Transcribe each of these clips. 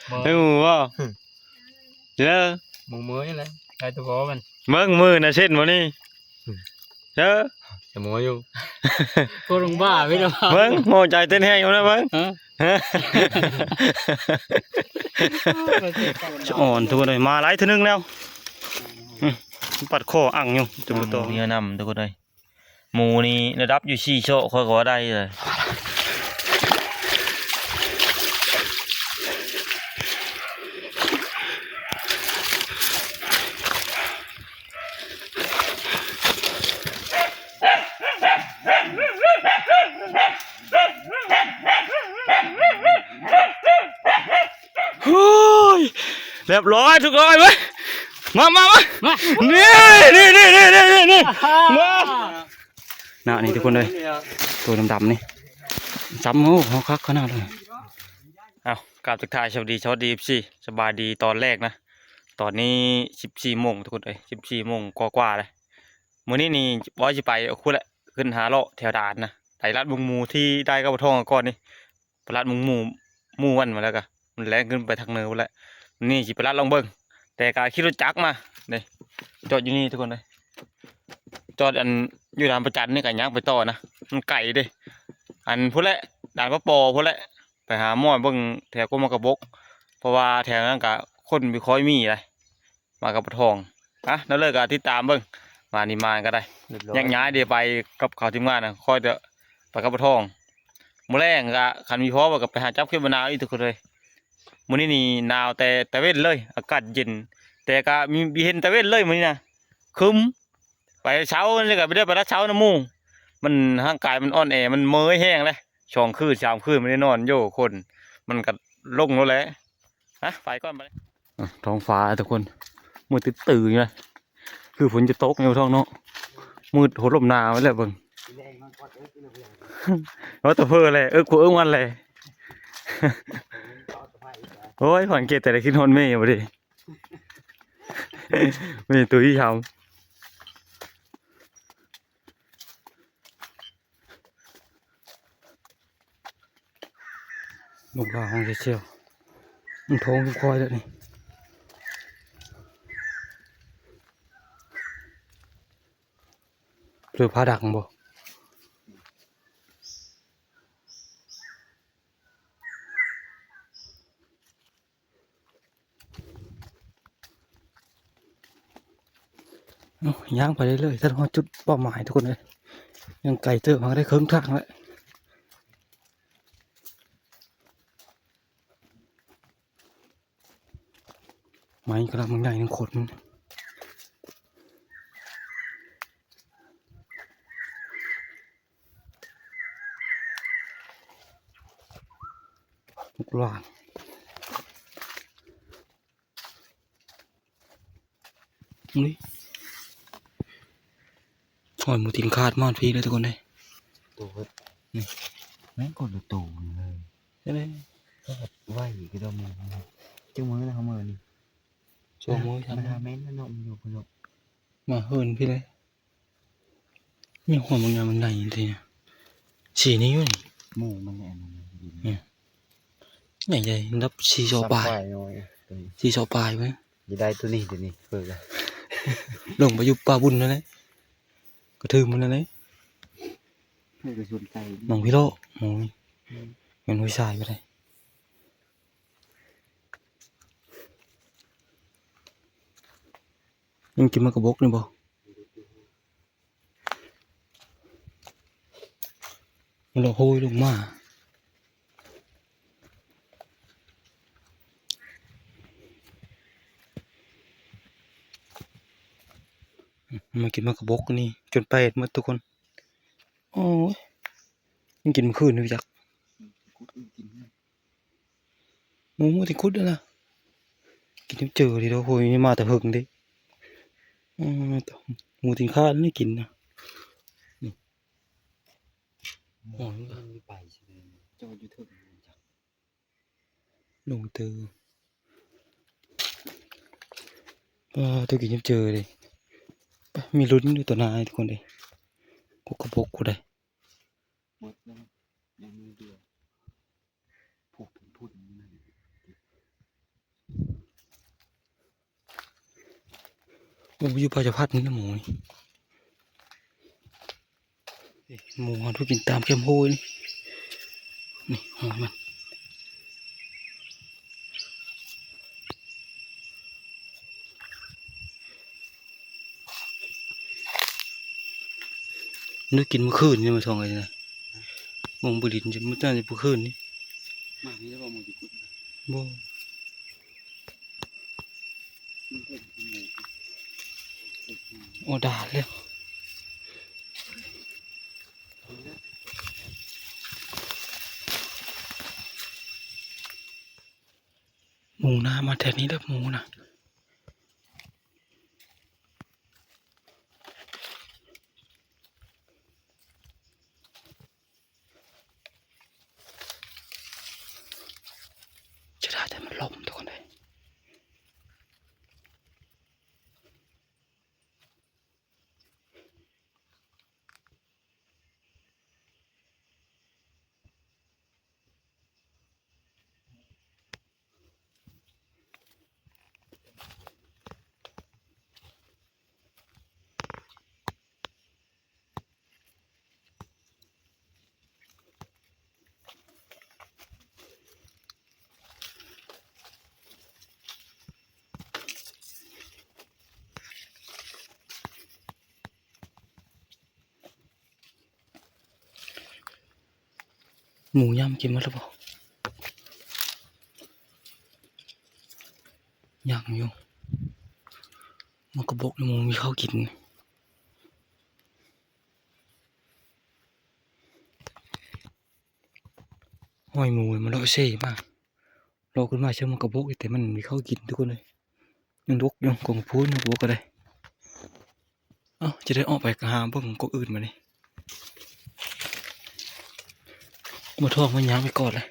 ເບິ່ງໝູບໍ່? ເດີ ໝູເມີຍແຫຼະ ໄດ້ແຕ່ພໍມັນ. ເບິ່ງມືນະເຊັ່ນບໍ່ນີ້ ເດີ ແຕ່ໝູຢູ່ ໂຄດລົງບ້າໄປແລ້ວ. ເບິ່ງຫົວໃຈເຕັ້ນແຮງຢູ່ນະ ເບິ່ງ ຮະ ສະອອນທຸກຄົນເອີຍ ມາຫຼາຍເທື່ອໜຶ່ງແລ້ວ. ອືມ ປັດຄໍອັ່ງຢູ່ ຈະບໍ່ຕ້ອງ ເຮືອນຳທຸກຄົນເອີຍ. ໝູນີ້ລະດັບຢູ່ສີ່ໂຊະ ຂ້ອຍກໍວ່າໄດ້ເລີຍ. ໂອ້ຍ ຮຽບຮ້ອຍທຸກຄົນເວີຍ. ມາ ມາ ມາ ມາ ນີ້ ນີ້ ມາ ນະ ນີ້ທຸກຄົນເອີຍ ໂຕດຳໆນີ້ ຊ້ຳ. ໂອ້ ເຮົາຄັກຂະໜາດເລີຍ. ເອົ້າ ກາບທັກທາຍສະຫວັດດີ ສະຫວັດດີ ເອັຟຊີ ສະບາຍດີຕອນແລງນະ. ຕອນນີ້ສິບສີ່ໂມງທຸກຄົນເອີຍ ສິບສີ່ໂມງກວ່າໆແລ້ວ. ມື້ນີ້ນີ້ວ່າຊິໄປພຸ້ນແຫຼະ ຂຶ້ນຫາເລາະແຖວດ່ານນະ ໄປລັດເບິ່ງໝູທີ່ໄດ້ກັບປະທ້ອງກ່ອນນີ້. ໄປລັດເບິ່ງໝູ ໝູມັນມາແລ້ວກະ ມັນແລ່ນຂຶ້ນໄປທາງເໜືອພຸ້ນແຫຼະ. ນີ້ຊິໄປລັດລອງເບິ່ງ ແຕ່ກະຂີ່ລົດຈັກມາເດ້ ຈອດຢູ່ນີ້ທຸກຄົນເອີຍ. ຈອດອັນຢູ່ດ່ານພະຈັນນີ້ກະຍ່າງໄປຕໍ່ນະ ມັນໄກເດ້ ອັນພຸ້ນແຫຼະ ດ່ານປະປໍພຸ້ນແຫຼະ. ໄປຫາໝໍເບິ່ງແຖວກົມໝາກກະບົກ ເພາະວ່າແຖວນັ້ນກະຄົນບໍ່ຄ່ອຍມີໃດ ມາກັບປະທ້ອງ. ອ່ະ ນັ້ນເລີຍກໍຕິດຕາມເບິ່ງ ມານີ້ມາກໍໄດ້ ແຍກຍ້າຍເດ້ ໄປກັບເຂົາທີມງານນະ ຂ້ອຍເດີໄປກັບປະທ້ອງ. ມື້ແລງກໍຄັນມີພໍກໍໄປຫາຈັບເຂັມມະນາວອີກທຸກຄົນເອີຍ. ມື້ນີ້ນີ້ໜາວແຕ່ຕາເວັນເລີຍ ອາກາດເຢັນ ແຕ່ກໍມີ ມີເຫັນຕາເວັນເລີຍມື້ນີ້ນະ ຄຶ້ມ. ໄປເຊົ້ານີ້ກໍບໍ່ໄດ້ໄປລາດເຊົ້ານຳໝູ່ ມັນ ຮ່າງກາຍມັນອ່ອນແອ ມັນເມີຍແຮງເດ້ ສອງຄືນສາມຄືນບໍ່ໄດ້ນອນ ໂຢ ຄົນມັນກໍລົງໂລດແຫຼະ. ຮະ ໄປກ່ອນບັດນີ້. ອາ ທ້ອງຟ້າທຸກຄົນ ມືດຕຶດຕື້ຢູ່ນະ ຄືຝົນຈະຕົກຢູ່ທ້ອງເນາະ ມືດໂຫລົມໜາວແລ້ວເບິ່ງ ວ່າແຕ່ເພີ້ແຫຼະ ເອິກຜູ້ເອິກມັນແຫຼະ. ໂອ້ຍ ຂອນເຂດແຕ່ລະ ຄິດຮອດເມບໍ່ເດ້ ເມຕຸຍທຳ. ລູກຫຼານຂອງເຊວມັນໂທງຄວາຍແລ້ວນີ້ ຫຼືພາດັງບໍ່? ເອົ້າ ຍ່າງໄປເລື້ອຍໆ ຈົນຮອດຈຸດເປົ້າໝາຍທຸກຄົນເອີຍ ຍັງໄກເຕີບ ຫາກໄດ້ເຄິ່ງທາງແລ້ວ. ໄມ້ກະລະມັງໃຫຍ່ໜຶ່ງຂົນ ລູກຫຼານ ນີ້ ຮອຍໝູຕີນຂາດມາຮອດພີ້ເລີຍທຸກຄົນເອີຍ ໂຕເບິດ ນີ້ ແມ່ນຄົນລະໂຕເລີຍ ໃຊ່ໄໝ? ໄວຄືດອກໝູ ຈັກມື້ແລ້ວ ມື້ນີ້ ສອງມື້ ສາມມື້ ມັນຫາແມ່ນເນາະ ມັນຢູ່ພຸ້ນເນາະ ມາເຫີນພີ້ເລີຍ. ມີຫົວບາງຢ່າງມັນໃຫຍ່ເດ ສີນີ້ຢູ່ນີ້ ໝູມັນແຫຼະ ອັນນັ້ນ ອືມ ໃຫຍ່ໆ ລະດັບສີ່ສອກປາຍ ສາມປາຍນ້ອຍ ສີ່ສອກປາຍເວີ້ຍ ຊິໄດ້ໂຕນີ້ ໂຕນີ້ ເອີ ລົງໄປຢູ່ປ່າບຸນນັ້ນແຫຼະ ກະຖືມມັນນັ້ນແຫຼະ ເພິ່ນກະສົນໃຈ ນ້ອງພິໂລ ໝູນີ້ ອືມ ແມ່ນຜູ້ຊາຍບໍ່ໄດ້ ຍັງກິນໝາກກະບົກນີ້ບໍ່? ມັນລະໂຫຍລົງມາ ມາກິນໝາກກະບົກນີ້ ຈົນແປດໝົດທຸກຄົນ ໂອ້ຍ ຍັງກິນມື້ຄືນຢູ່ຈັກ. ໝູ ໝູຕີນຄຸດຫັ້ນນະ ກິນຈົນເຈີເດ ໂອ້ຍ ນີ້ມາແຕ່ເຫິງເດ ເອີ ໝູຕີນຂາດນີ້ກິນນະ ນີ້ ໂອ້ຍ ມັນໄປຊິເລີຍ ຈອດຢູ່ເທິງ ລົງເຕີ ປາ ໂຕກິນຈົນເຈີເດ ປາ ມີລຸ້ນຢູ່ຕໍ່ໜ້າທຸກຄົນເດ ກົກກະປົກຜູ້ໃດ ໝົດແລ້ວ ຍັງມີເຫຼືອ ພຸ້ນ ພຸ້ນ ພຸ້ນ ນັ້ນ ເກັບ ເກັບ ບໍ່ຢູ່ປ່າຈະພັດນີ້ນະ ໝູນີ້. ເອີ ໝູເຮົາຖືກກິນຕາມແຄມໂຮຍນີ້ ນີ້ຫອຍມັນ. ໄດ້ກິນມື້ຄືນນີ້ມາສອງອັນນີ້ນະ ໝູບໍ່ດິນຈະມື້ຕານມື້ຄືນນີ້. ມານີ້ບໍ່ໝູຊິກຸດ ບໍ່ ໂອ້ ດາດແລ້ວ. ໝູນະ ມາແຖວນີ້ແລ້ວໝູນະ. ຈະໄດ້ແຕ່ມັນລົມທຸກຄົນເອີຍ. ໝູຍ່ຳກິນໝົດແລ້ວບໍ່? ຍັງຢູ່ ໝາກກະບົກນີ້ໝູມີເຂົ້າກິນ. ຫ້ອຍໝູມັນເລາະເຊມາ ເລາະຂຶ້ນມາເຊີງໝາກກະບົກ ແຕ່ມັນມີເຂົ້າກິນທຸກຄົນເອີຍ. ຍັງດົກຢູ່ ກົງພູນຍັງບໍ່ກະໄດ້. ເອົ້າ ຈະໄດ້ອອກໄປຫາເບິ່ງກົກອື່ນບາດນີ້. ໝູທອງມັນຍ່າງໄປກ່ອນແລ້ວ.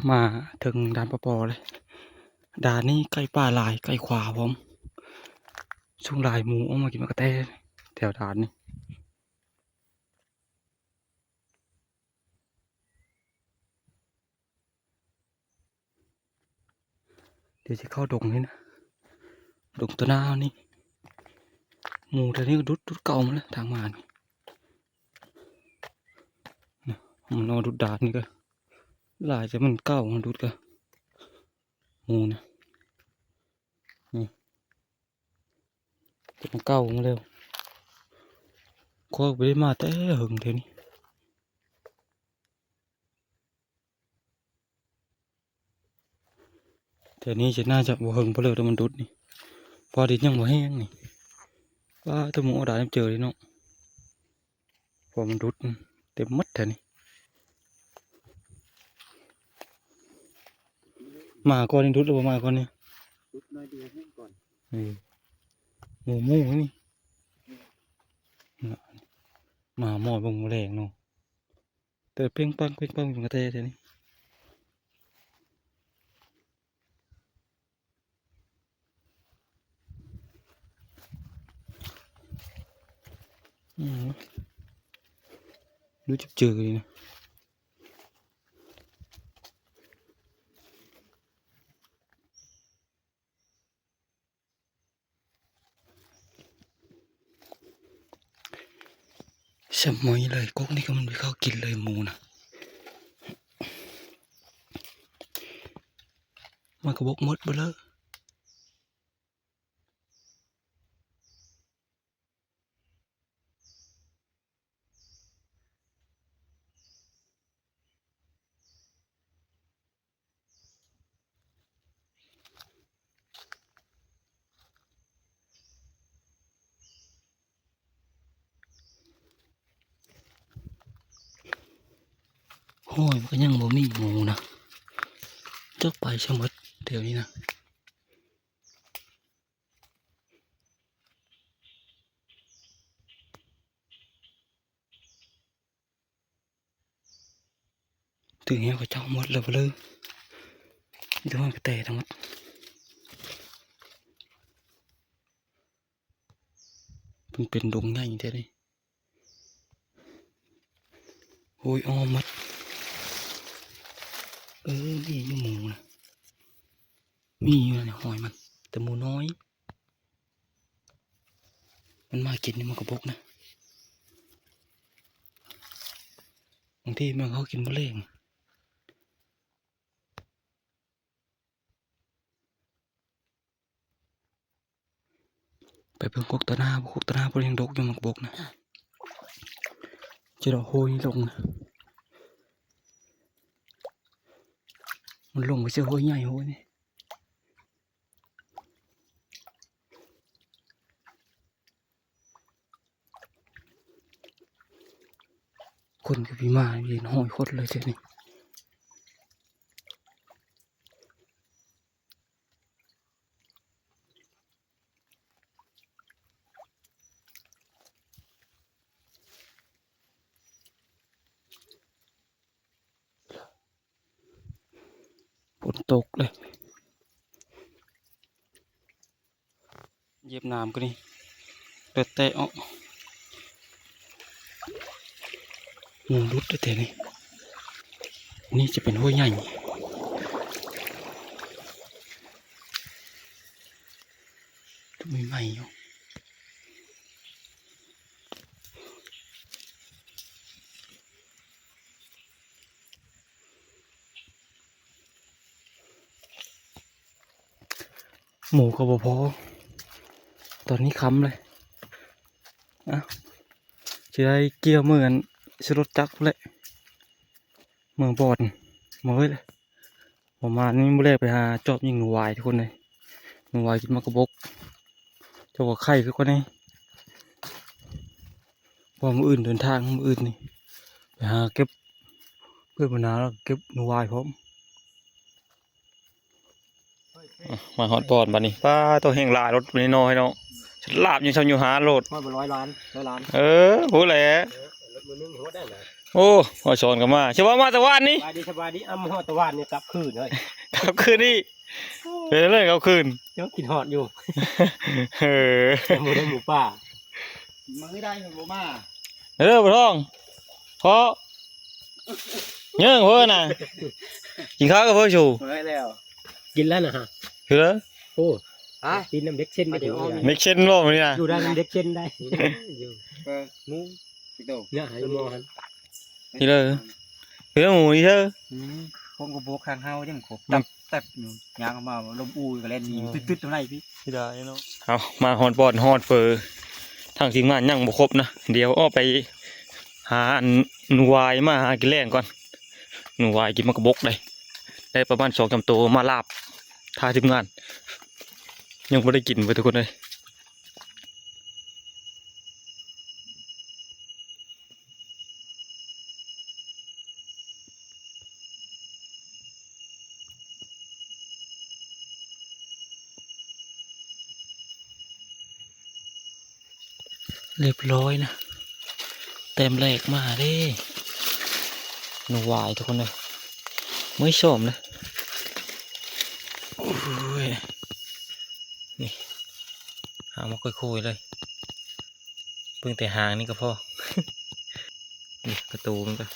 ມາເຖິງດ່ານປະປໍເລີຍ. ດ່ານນີ້ໄກ່ປ່າຫຼາຍ ໄກ່ຂວາພ້ອມ. ຊ່ວງຫຼາຍໝູອອກມາກິນໝາກກະແຕແຖວດ່ານນີ້. ດຽວຊິເຂົ້າດົງນີ້ນະ ດົງຕໍ່ໜ້າເຮົານີ້. ໝູແຖວນີ້ກໍດຸດ ດຸດເກົ່າໝົດແລ້ວ ທາງມານີ້. ມັນເອົາດຸດດາດນີ້ກໍຫຼາຍ ແຕ່ມັນເກົ່າ ມັນດຸດກໍໝູນະ ນີ້ ແຕ່ມັນເກົ່າໝົດແລ້ວ. ຂ້ອຍບໍ່ໄດ້ມາແຕ່ເຫິງແຖວນີ້. ແຖວນີ້ຈະໜ້າຈະບໍ່ເຫິງພໍເລີຍ ແຕ່ມັນດຸດນີ້ ເພາະວ່າດິນຍັງບໍ່ແຫ້ງນີ້. ປາດ ແຕ່ໝູອອກດານເຈີເລີຍເນາະ ເພາະມັນດຸດ ເຕັມໝົດແຖວນີ້. ມາກ່ອນນີ້ດຸດ ຫຼືບໍ່ມາກ່ອນນີ້? ດຸດໜ້ອຍດຽວແຫ້ງກ່ອນ. ເອີ ໝູ ໝູນີ້ ມາໝໍ້ເບິ່ງມື້ແລງເນາະ. ແຕ່ເປັ້ງປັງ ເປັ້ງປັງຢູ່ກະແຕແຖວນີ້. ອືມ ດູຈະເຈີຢູ່ນະ. ສະໝອຍເລີຍ ກົກນີ້ກໍມັນມີເຂົ້າກິນເລີຍ ໝູນະ. ໝາກກະບົກໝົດເບິດເລີຍ. ໂອ້ຍ ມັນກໍຍັງບໍ່ມີໝູນະ ຈັກໄປຊະໝົດແຖວນີ້ນະ. ຖືກແຮງເຂົາເຈົ້າໝົດແລ້ວເລີຍ ມີແຕ່ຫອຍກະແຕທັງໝົດ. ມັນເປັນດົງໃຫຍ່ແທ້ເດ. ໂອ້ຍ ອ້ອມໝົດ. ເອີ ມີຢູ່ໝູນະ ມີຢູ່ນະ ຮອຍມັນ ແຕ່ໝູນ້ອຍ. ມັນມາກິນໃນໝາກກະບົກນະ. ບາງທີມັນເຂົ້າກິນມະເລັງ. ໄປເບິ່ງກົກຕາໜ້າ ກົກຕາໜ້າເພິ່ນຍັງດົກຢູ່ໝາກກະບົກນະ. ຈະເລາະໂຮຍນີ້ລົງນະ. ມັນລົງໄປເຊື່ອໂຮຍໃຫຍ່ໂຮຍນີ້. ຄົນກໍມີມາ ເຫັນຫ້ອຍຄົນເລີຍເທື່ອນີ້. ຝົນຕົກເລີຍ ຢຽບນ້ຳກໍນີ້ ເລືອດແຕກອອກ. ໝູຫຼຸດແທ້ໆນີ້. ນີ້ຈະເປັນຫ້ວຍໃຫຍ່ ໃໝ່ໆຢູ່. ໝູກໍບໍ່ພໍ ຕອນນີ້ຄ່ຳເລີຍ. ເອົ້າ ຊິໄດ້ກ່ຽວມື້ອັນ ຊິລົດຈັກພຸ້ນແຫຼະ ເມືອງບອດ ເມືອງເວີຍແຫຼະ. ປະມານນີ້ມື້ແລກໄປຫາຈອບຍິງໜູຫວາຍທຸກຄົນເອີຍ. ໜູຫວາຍກິນໝາກກະບົກ ເຈົ້າກໍໄຂ່ຄືກັນນີ້. ເພາະມື້ອື່ນເດີນທາງ ມື້ອື່ນນີ້ໄປຫາເກັບ ເພື່ອນບັນດາແລ້ວເກັບໜູຫວາຍພ້ອມ. ອ່ະ ມາຮອດບ່ອນບາດນີ້ ປ້າໂຕ ແຮ່ງຫຼາຍ ລົດນ້ອຍໆເນາະ ສະຫຼາບຍັງຊຳຢູ່ຫາໂລດ. ຮອດບໍ່ ຮ້ອຍລ້ານ ຮ້ອຍລ້ານ. ເອີ ພຸ້ນແຫຼະ ເອີ ລົດມືໜຶ່ງຮອດໄດ້ນະ. ໂອ້ ຮອດສອນກໍມາ ສະບາຍ ມາແຕ່ວານນີ້. ສະບາຍດີ ສະບາຍດີ. ເອົາ ມາຮອດແຕ່ວານນີ້ ກັບຄືນເຮີ້ຍ ກັບຄືນອີກ. ເປັນຈັ່ງໃດ ກັບຄືນ ເຈົ້າກິນຮອດຢູ່. ເອີ ບໍ່ໄດ້ໝູປ່າ ມື້ໃດມັນບໍ່ມາ. ເດີ ບໍ່ທ້ອງ ເພາະ ເຍິງເພິ່ນນະ ກິນຂ້າວກັບເພິ່ນຊູ. ເມື່ອຍແລ້ວ ກິນແລ້ວນະຮະ. ຄືເດີ ໂອ້ ຮະ ກິນນ້ຳເດັກເຊັ່ນໄດ້. ເດັກເຊັ່ນບໍ່ມື້ນີ້ນະ ຢູ່ໄດ້ນຳເດັກເຊັ່ນໄດ້. ຢູ່ ເອີ ໝູ ຊິໂຕ ເນຍ ໃຫ້ໝໍຫັ້ນ. ຄືເດີ ຄືໝູນີ້ເດີ. ອືມ ຄົນກໍບໍ່ຄັກເຮົາຍັງຄົບ ຕັບ ຕັບຢູ່ ຍ່າງອອກມາ ລົມອູ່ກໍແລ່ນໜີ ຕຶດໆ ເທົ່າໃດພີ້. ຊິໄດ້ເນາະ. ເອົາ ມາຮອດບ່ອນ ຮອດເຝີ ທາງທີມງານຍັງບໍ່ຄົບນະ. ດຽວອອກໄປຫາອັນໜູຫວາຍມາຫາກິນແລງກ່ອນ. ໜູຫວາຍກິນໝາກກະບົກໄດ໋ ໄດ້ປະມານສອງສາມໂຕມາລາບຖ້າທີມງານ. ຍັງບໍ່ໄດ້ກິນເວີ້ຍທຸກຄົນເອີຍ. ຮຽບຮ້ອຍນະ ແຕ້ມແລກມາເດ້. ໜູຫວາຍທຸກຄົນເອີຍ ເມື່ອຍຊອມເລີຍ. ໂອ້ຍ ນີ້ ຫາງມາໂຄຍໆເລີຍ ເບິ່ງແຕ່ຫາງນີ້ກໍພໍ. ນີ້ກະໂຕມັນກໍ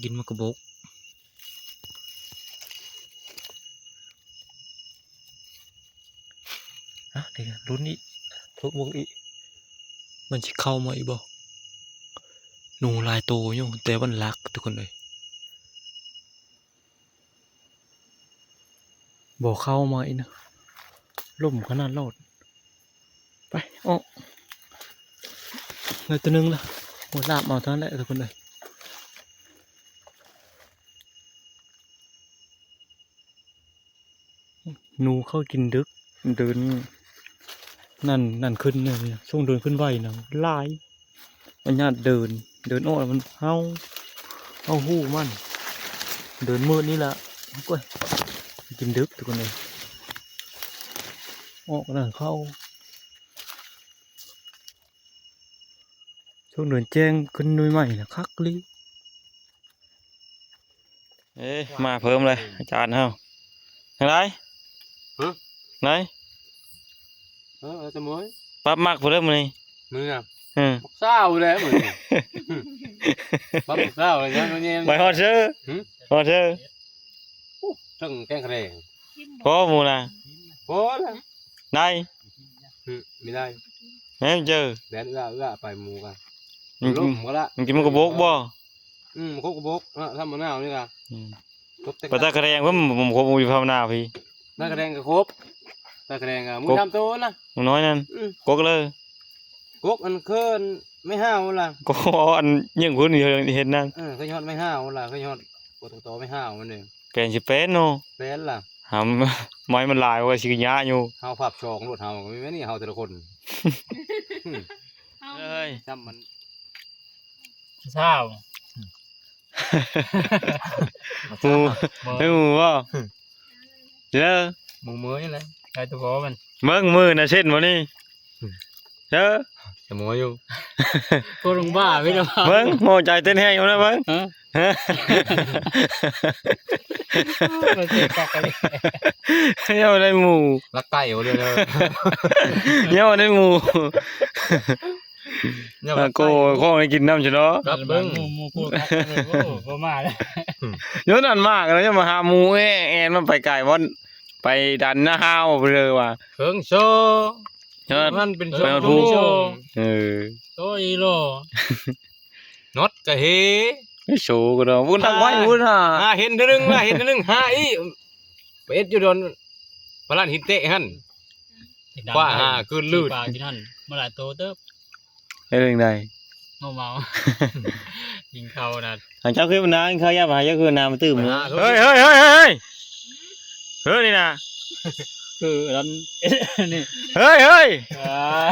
ກິນໝາກກະບົກ. ອ່ະ ດຽວລຸ້ນອີກ ທົກເບິ່ງອີກ ມັນຊິເຂົ້າມາອີກບໍ່? ໜູຫຼາຍໂຕຢູ່ ແຕ່ມັນລັກ ທຸກຄົນເອີຍ. ບໍ່ເຂົ້າມາອີກນະ ລົມຂະໜາດໂລດ. ໄປ ອອກ ໄດ້ຕົວໜຶ່ງລະ ໂອ້ຍ ລາບເອົາເທົ່ານັ້ນແຫຼະ ທຸກຄົນເອີຍ. ໜູເຂົ້າກິນດຶກ ເດີນ ນັ້ນ ນັ້ນຂຶ້ນ ຊ່ວງເດີນຂຶ້ນໄຫວນະຫຼາຍ. ມັນຍາດເດີນ ເດີນອອກແລ້ວມັນເຫົ່າ ເຫົ່າຫູມັນ ເດີນມືດນີ້ລະ. ໂອ້ຍ ກິນດຶກ ທຸກຄົນເອີຍ. ອອກນັ້ນເຂົ້າ ຊ່ວງເດີນແຈ້ງຂຶ້ນໜ່ວຍໃໝ່ນະ ຄັກອີ່ຫຼີ. ເອີ ມາເພີ່ມເລີຍ ອາຈານເຮົາ. ຈັ່ງໃດ? ຮະ? ໄດ? ເອີ ເອີ ຕະໝວຍ ປັບມັກພຸ້ນເດີມື້ນີ້ ມື້ນະ ເອີ ບັກຊາວແຫຼະມື້ນີ້ ປັບບັກຊາວແລ້ວຍັງແຍງ ໄປຮອດເຊີ ຫຶ ຮອດເຊີ ໂອ້ ເທິງແກງຂະແດງ ພໍໝູ່ນະ ພໍລະ ໄດ້ ຫຶ ມີໄດ້ ແມ່ນເຈີ ແລ່ນເອື້ອໆໄປໝູ່ກະ ມັນກິນ ມັນກິນໝູກກະບົກບໍ່? ອືມ ຄົບກະບົກເນາະ ທຳມະນາວນີ້ກະ ອືມ ຄົບແຕ່ ໄປຕາກະແດງພຸ້ນ ຄົບຢູ່ພາວນາພີ້ ຕາກະແດງກະຄົບ ຕາກະແດງກະໝູສາມໂຕນະ ໝູນ້ອຍນັ້ນ ອືມ ກົກເລີຍ ກົກອັນເຄີນໄມ້ຫ້າວລະ ກໍເອົາອັນຍິງພຸ້ນເຫັນນັ້ນ ເອີ ເຄີຍຮອດໄມ້ຫ້າວລະ ເຄີຍຮອດ ກົກໂຕໄມ້ຫ້າວມັນເດ້ ແປນຊິແປນເນາະ ແປນລະ ຫຳ ໄມ້ມັນຫຼາຍວ່າຊິຍາຢູ່ ເຮົາພັບສອງໂລດເຮົາ ແມ່ນນີ້ເຮົາແຕ່ລະຄົນ ເອີຍ ຊ້ຳມັນ ຊາວ ໝູ ໝູບໍ່? ເດີ ໝູເມີຍນີ້ແຫຼະ ໄດ້ແຕ່ພໍມັນ ເບິ່ງມືນະເຊັ່ນບໍ່ນີ້ ເດີ ແຕ່ໝໍຢູ່ ໂຄດລົງບ້າ ມີແຕ່ ເບິ່ງ ຫົວໃຈເຕັ້ນແຮງຢູ່ນະເບິ່ງ ຮະ ຮະ ມັນເຈັບປາກກະດິ ເຍົາໄດ້ໝູ ລັກໄກ່ບໍ່ເດີ ເຍົາໄດ້ໝູ ຍາມ ໂກ ຂອງໃຫ້ກິນນຳຊະເນາະ ກັບເບິ່ງ ໝູ ໝູໂຄດຄັກເລີຍ ໂອ້ ບໍ່ມາແລ້ວ ຍ້ອນອັນມາກແລ້ວ ຢ່າມາຫາໝູແອ ແອນມັນໄປໄກ ບ່ອນໄປດັນນາຮາວໄປເລີຍວ່າ ເຄິ່ງໂຊ ຍອດ ມັນເປັນໂຊ ເອີ ໂຕອີໂລ ນັອດກະເຮ ໂຊກະດອກ ວຸ້ນທາງໄວ້ວຸ້ນນະ ຫາເຫັນເທື່ອໜຶ່ງລະ ເຫັນເທື່ອໜຶ່ງ ຫາອີກ ໄປເຮັດຢູ່ດອນ ພະລານຫີນເຕະຫັ້ນ ຄວ້າຫາກືນລືດ ປາກິນຫັ້ນ ມາຫຼາຍໂຕເຕີບ ເຮັດຈັ່ງໃດ ເມົາເມົາ ກິນເຂົ້ານະ ຫາເຈົ້າຄືນາ ເຂົາຢາກໃຫ້ເຈົ້າຄືນາມາຕື່ມ ເຮີ້ຍ ເຮີ້ຍ ເຮີ້ຍ ເຮີ້ຍ ເຮີ້ຍ ນີ້ນະ ຄືອັນນີ້ ເຮີ້ຍ ເຮີ້ຍ ອ່າ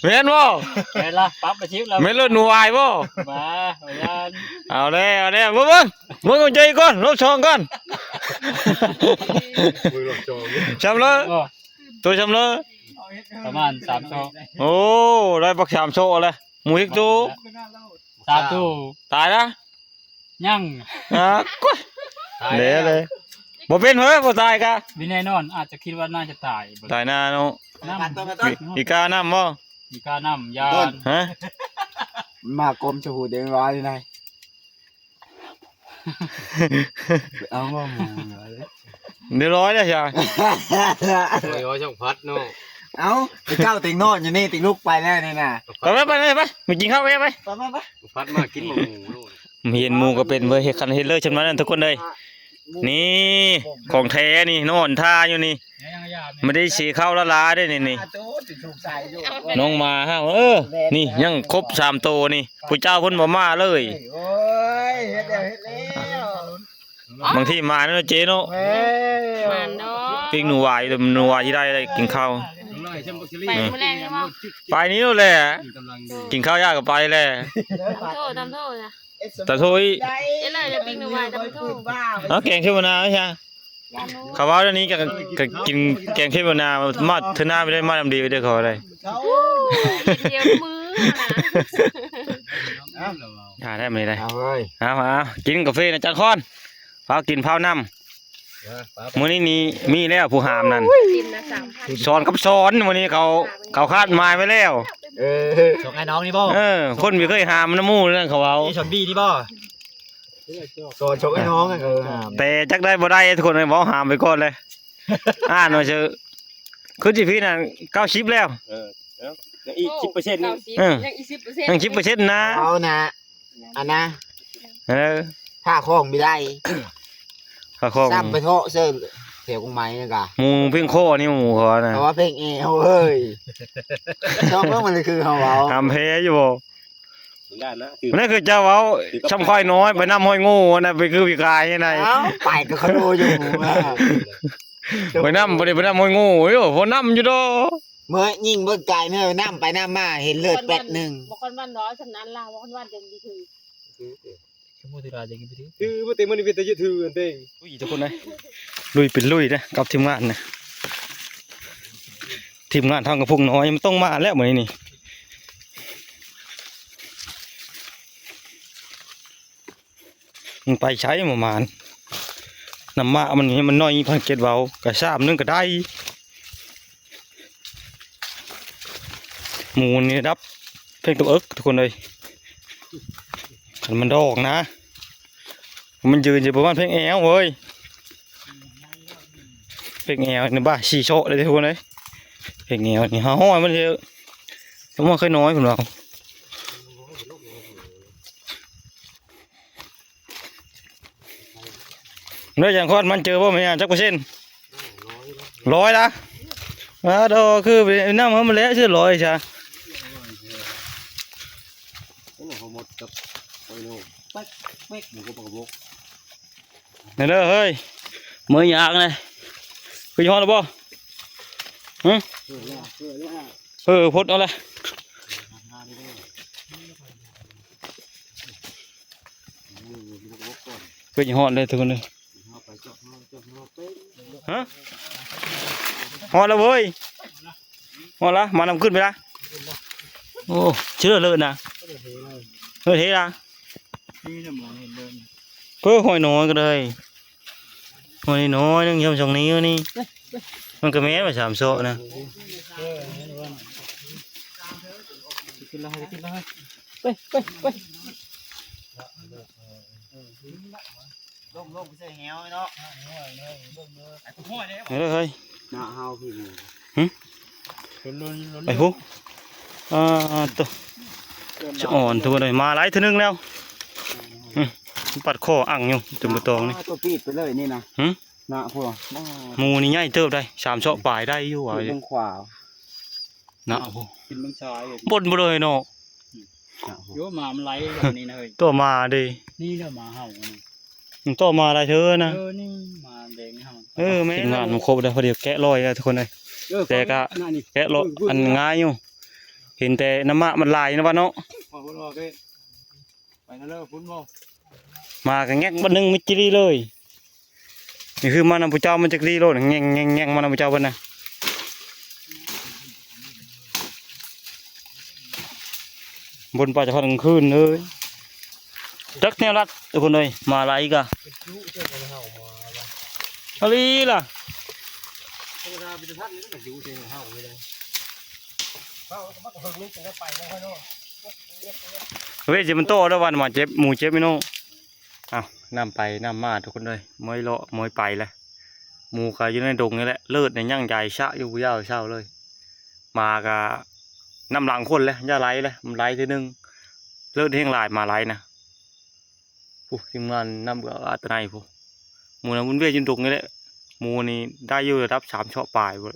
ແມ່ນບໍ່? ແມ່ນລະ ປັບອາຊີບລະ ແມ່ນລົດໜູວາຍບໍ່? ມາ ບໍ່ຢ້ານ ເອົາແລ້ວ ເອົາແລ້ວ ເບິ່ງ ເບິ່ງ ເບິ່ງເອົາໃຈກ່ອນ ລົບສອງກ່ອນ ຊ່ຳເລີຍ ໂຕຊ່ຳເລີຍ ປະມານສາມໂຕ ໂອ້ ໄດ້ບັກສາມໂຕແລ້ວ ໝູອີກໂຕ ສາມໂຕ ຕາຍລະ ຍັງ ອ່າ ກວຍ ຕາຍແລ້ວ ເດ້ເດ້ ບໍ່ເປັນເຮີ ບໍ່ຕາຍກະ ມີແນ່ນອນ ອາດຈະຄິດວ່າໜ້າຈະຕາຍ ຕາຍໜ້າເນາະ ນ້ຳ ອີການ້ຳບໍ່? ອີການ້ຳ ຢ້ານ ຮະ ມັນມາກົມຈະຫູເດງວາຢູ່ໃນ ເອົາມາໝູເລີຍ ຮຽບຮ້ອຍແລ້ວຊະ ໂອ້ຍ ໂອ້ຍ ຊ່າງພັດເນາະ ເອົ້າ ໄອ້ເຈົ້າຕິງນອນຢູ່ນີ້ ຕິງລຸກໄປແລ້ວນີ້ນະ ໄປ ໄປ ໄປ ໄປ ໄປ ໄປກິນເຂົ້າ ໄປ ໄປ ໄປ ໄປ ໄປ ພັດມາກິນໝູໂລດ ເຫັນໝູກໍເປັນເວີຍ ເຮັດຄັນເຮັດເລີຍຊ່ຳນັ້ນທຸກຄົນເອີຍ ນີ້ຂອງແທ້ນີ້ ນອນທ່າຢູ່ນີ້ ບໍ່ໄດ້ເສເຂົ້າລະລາເດ້ນີ້ ນີ້ ນ້ອງໝາເຮົາ ເອີ ນີ້ຍັງຄົບສາມໂຕນີ້ ຜູ້ເຈົ້າເພິ່ນບໍ່ມາເລີຍ ໂອ້ຍ ເຮັດແລ້ວ ເຮັດແລ້ວ ບາງທີມາເນາະເຈເນາະ ມາເນາະ ປີ້ງໜູຫວາຍ ໜູຫວາຍທີ່ໄດ້ ໄດ້ກິນເຂົ້າ ໄປມື້ແລງນີ້ບໍ່? ໄປນີ້ໂລດແຫຼະ ກິນເຂົ້າຢາກກໍໄປແຫຼະ ຕຳໂທດ ຕຳໂທດນະ ຕຳໂທດອີກ ເອີ ເລີຍປີ້ງໜູຫວາຍ ຕຳໂທດ ເອົາແກງເທວະນາຊະ ເຂົາເວົ້າແນວນີ້ກະ ກະກິນແກງເທວະນາ ມາເທື່ອໜ້າໄປເດີ ມານຳດີໄປເດີ ເຂົາວ່າໄດ໋ ດຽວມື້ນະ ອ່າ ໄດ້ມື້ນີ້ໄດ້ ເອົາເວີຍ ເອົາ ເອົາ ກິນກາເຟນະ ຈານຄອນ ພາກິນພານຳ ມື້ນີ້ນີ້ມີແລ້ວຜູ້ຫາມນັ້ນ ສອນກັບສອນ ມື້ນີ້ເຂົາ ເຂົາຄາດໝາຍໄວ້ແລ້ວ ເອີ ສອງອ້າຍນ້ອງນີ້ບໍ່? ເອີ ຄົນບໍ່ເຄີຍຫາມນຳໝູ່ນັ້ນເຂົາເວົ້າ ສອນບີນີ້ບໍ່? ສອນສອງອ້າຍນ້ອງ ເອີ ຫາມ ແຕ່ຈັກໄດ້ບໍ່ໄດ້ ທຸກຄົນເວົ້າຫາມໄປກ່ອນເລີຍ ອ່ານວ່າຊື່ ຄືຊິພີ້ນະ ເກົ້າສິບແລ້ວ ເອີ ຍັງອີກສິບເປີເຊັນ ເອີ ຍັງອີກສິບເປີເຊັນ ຍັງສິບເປີເຊັນນະ ເອົານະ ອັນນະ ເອີ ພາຂອງບໍ່ໄດ້ ພາຂອງ ຊ້ຳໄປເທາະເສີແຖວກົງໄມ້ນະກະ ໝູ່ເພງຄໍນີ້ໝູ່ເຂົານະ ເຂົາວ່າເພງແອວເອີຍ ຊອບເບິ່ງມັນຄືເຮົາເວົ້າ ຫາມແພ້ຢູ່ບໍ່? ນັ້ນຄືເຈົ້າເວົ້າ ຊ່ຳຂ້ອຍນ້ອຍ ໄປນຳຫ້ອຍໂງ່ຫັ້ນນະ ໄປຄືປີກາຍຫັ້ນນະ ເອົ້າ ໄປກໍຂະໂລຢູ່ ໄປນຳ ບໍ່ໄດ້ໄປນຳຫ້ອຍໂງ່ ໂອ້ ພໍນຳຢູ່ດອກ ເມື່ອຍິງເບິ່ງກາຍ ເມື່ອນຳໄປນຳມາ ເຫັນເລືອດແປັດໜຶ່ງ ບໍ່ຄອນວັນເນາະ ຊ່ຳນັ້ນລະ ບໍ່ຄອນວັນເປັນທີ່ຖືກ ຄືບໍ່ແຕ່ມື້ນີ້ເປັນຕາຈະຖືອັນເຕັງ ອຸ້ຍ ທຸກຄົນເອີຍ ລຸຍເປັນລຸຍເດ້ກັບທີມງານນະ ທີມງານທາງກະພຸງນ້ອຍ ມັນຕ້ອງມາແລ້ວມື້ນີ້ນີ້ ມັນໄປໃສໝໍໝານ ນ້ຳໝາກມັນ ມັນໜ້ອຍ ພັນເຈັດເວົ້າ ກະຊາມໜຶ່ງກະໄດ້ ໝູນີ້ລະດັບເພງຕົວເອິກທຸກຄົນເອີຍ. ຄັນມັນດອກນະ ມັນຢືນຢູ່ປະມານເພງແອວເວີຍ. ເພງແອວນີ້ບາດສີ່ເຊາະເດ້ທຸກຄົນເອີຍ. ເພງແອວນີ້ຫ້າຮ້ອຍມັນເດີ ຍັງບໍ່ເຄີຍນ້ອຍເພິ່ນວ່າ. ແລ້ວຢ່າງຄອດມັນເຈີບໍ່ແມ່ນຫຍັງຈັກເປີເຊັນ? ຮ້ອຍລະ. ອາ ດອກ ຄືໄປນຳເຮົາມາແລ້ວຊື່ຮ້ອຍຊະ. ໂອ້ ເຮົາໝົດກັບໄປໂນ ແປັກແປັກ ມັນກໍປາກກະບົກ. ນີ້ເດີເຮີ້ຍ ເມື່ອຍາກນະ ຄືຮອດແລ້ວບໍ່? ຫຶ ເອີ ພົດເອົາລະ. ເພິ່ນຮອດເລີຍທຸກຄົນເອີຍ. ຮະ ຮອດແລ້ວເວີຍ ຮອດລະ ມານຳຂຶ້ນໄປລະ. ໂອ້ ເຊື່ອເລີນນະ ເຮີ້ຍເທລະ. ເພິ່ນຫອຍນ້ອຍກໍໄດ້ ຫອຍນ້ອຍໜຶ່ງ ຊ່ຳສອງນິ້ວນີ້ ມັນກໍແມ່ນວ່າສາມເຊາະນະ. ໄປ ໄປ ໄປ ລົງ ລົງໄປໃສ່ແຫວເນາະ. ເອີ ເຮີ້ຍ ໜ້າເຮົາພີ່ ຫຶ ໄປພຸ້ນ. ອາ ໂຕ ສະອອນໂຕໄດ້ ມາຫຼາຍເທື່ອໜຶ່ງແລ້ວ. ຫຶ ມັນປັດຄໍອັ່ງຢູ່ ຕົວບໍ່ຕອງນີ້ ຕົວປີດໄປເລີຍນີ້ນະ. ຫຶ ໜ້າພຸ້ນ ໝູນີ້ໃຫຍ່ເຕີບໄດ໋ ສາມເຊາະປາຍໄດ້ຢູ່ວ່າ. ເບິ່ງຂວາ ໜ້າພຸ້ນ ກິນເບິ່ງຊາຍ ບົນບໍ່ເລີຍເນາະ. ໂຍ ໝາມັນໄຫຼແບບນີ້ນະເຮີ້ຍ ຕົວໝາເດ້ ນີ້ແຫຼະໝາເຫົ່ານີ້. ມັນຕໍ່ມາຫຼາຍເທື່ອນະ. ເອີ ນີ້ມາແດງເຮົາ. ເອີ ແມ່ນ ທີມງານມັນຄົບແລ້ວ ພໍດີແກະລອຍແລ້ວທຸກຄົນເອີຍ. ເອີ ແຕ່ກະ ຂອງ ແກະລອຍ ອັນງ່າຍຢູ່ ເຫັນແຕ່ນ້ຳໝາກມັນຫຼາຍນະວ່າເນາະ. ໄປນະເລີພຸ້ນບໍ່ ໝາກະແງກບັດໜຶ່ງມິດຈີລີເລີຍ. ນີ້ຄືມານຳຜູ້ເຈົ້າ ມັນຈັກລີໂລດ ແງງໆໆ ມານຳຜູ້ເຈົ້າເພິ່ນນະ. ບົນປາຈະພັດກາງຄືນເອີຍ ຈັກແນວລັດທຸກຄົນເອີຍ. ມາຫຼາຍອີກອະ ອາລີລະ ເວຊິມັນໂຕແລ້ວວັນ ໝາເຈັບ ໝູເຈັບອີໂນ. ອ້າວ ນຳໄປນຳມາທຸກຄົນເອີຍ ເມື່ອຍເລາະເມື່ອຍໄປແຫຼະ. ໝູກະຢູ່ໃນດົງນີ້ແຫຼະ ເລີດນີ້ຍັງໃຫຍ່ຊະຢູ່ ບໍ່ຢາກເຊົາເລີຍ. ໝາກະນຳຫຼັງຄົນແຫຼະ ຢ່າໄລ່ແຫຼະ ມັນໄລ່ເທື່ອໜຶ່ງ ເລີດແຮງຫຼາຍ ໝາໄລ່ນະ. ຜູ້ທີມງານນຳກະອາດຕະໄນຜູ້ ໝູນະວົນວຽນຢູ່ດົງນີ້ແຫຼະ. ໝູນີ້ໄດ້ຢູ່ລະດັບສາມເຊາະປາຍພຸ້ນ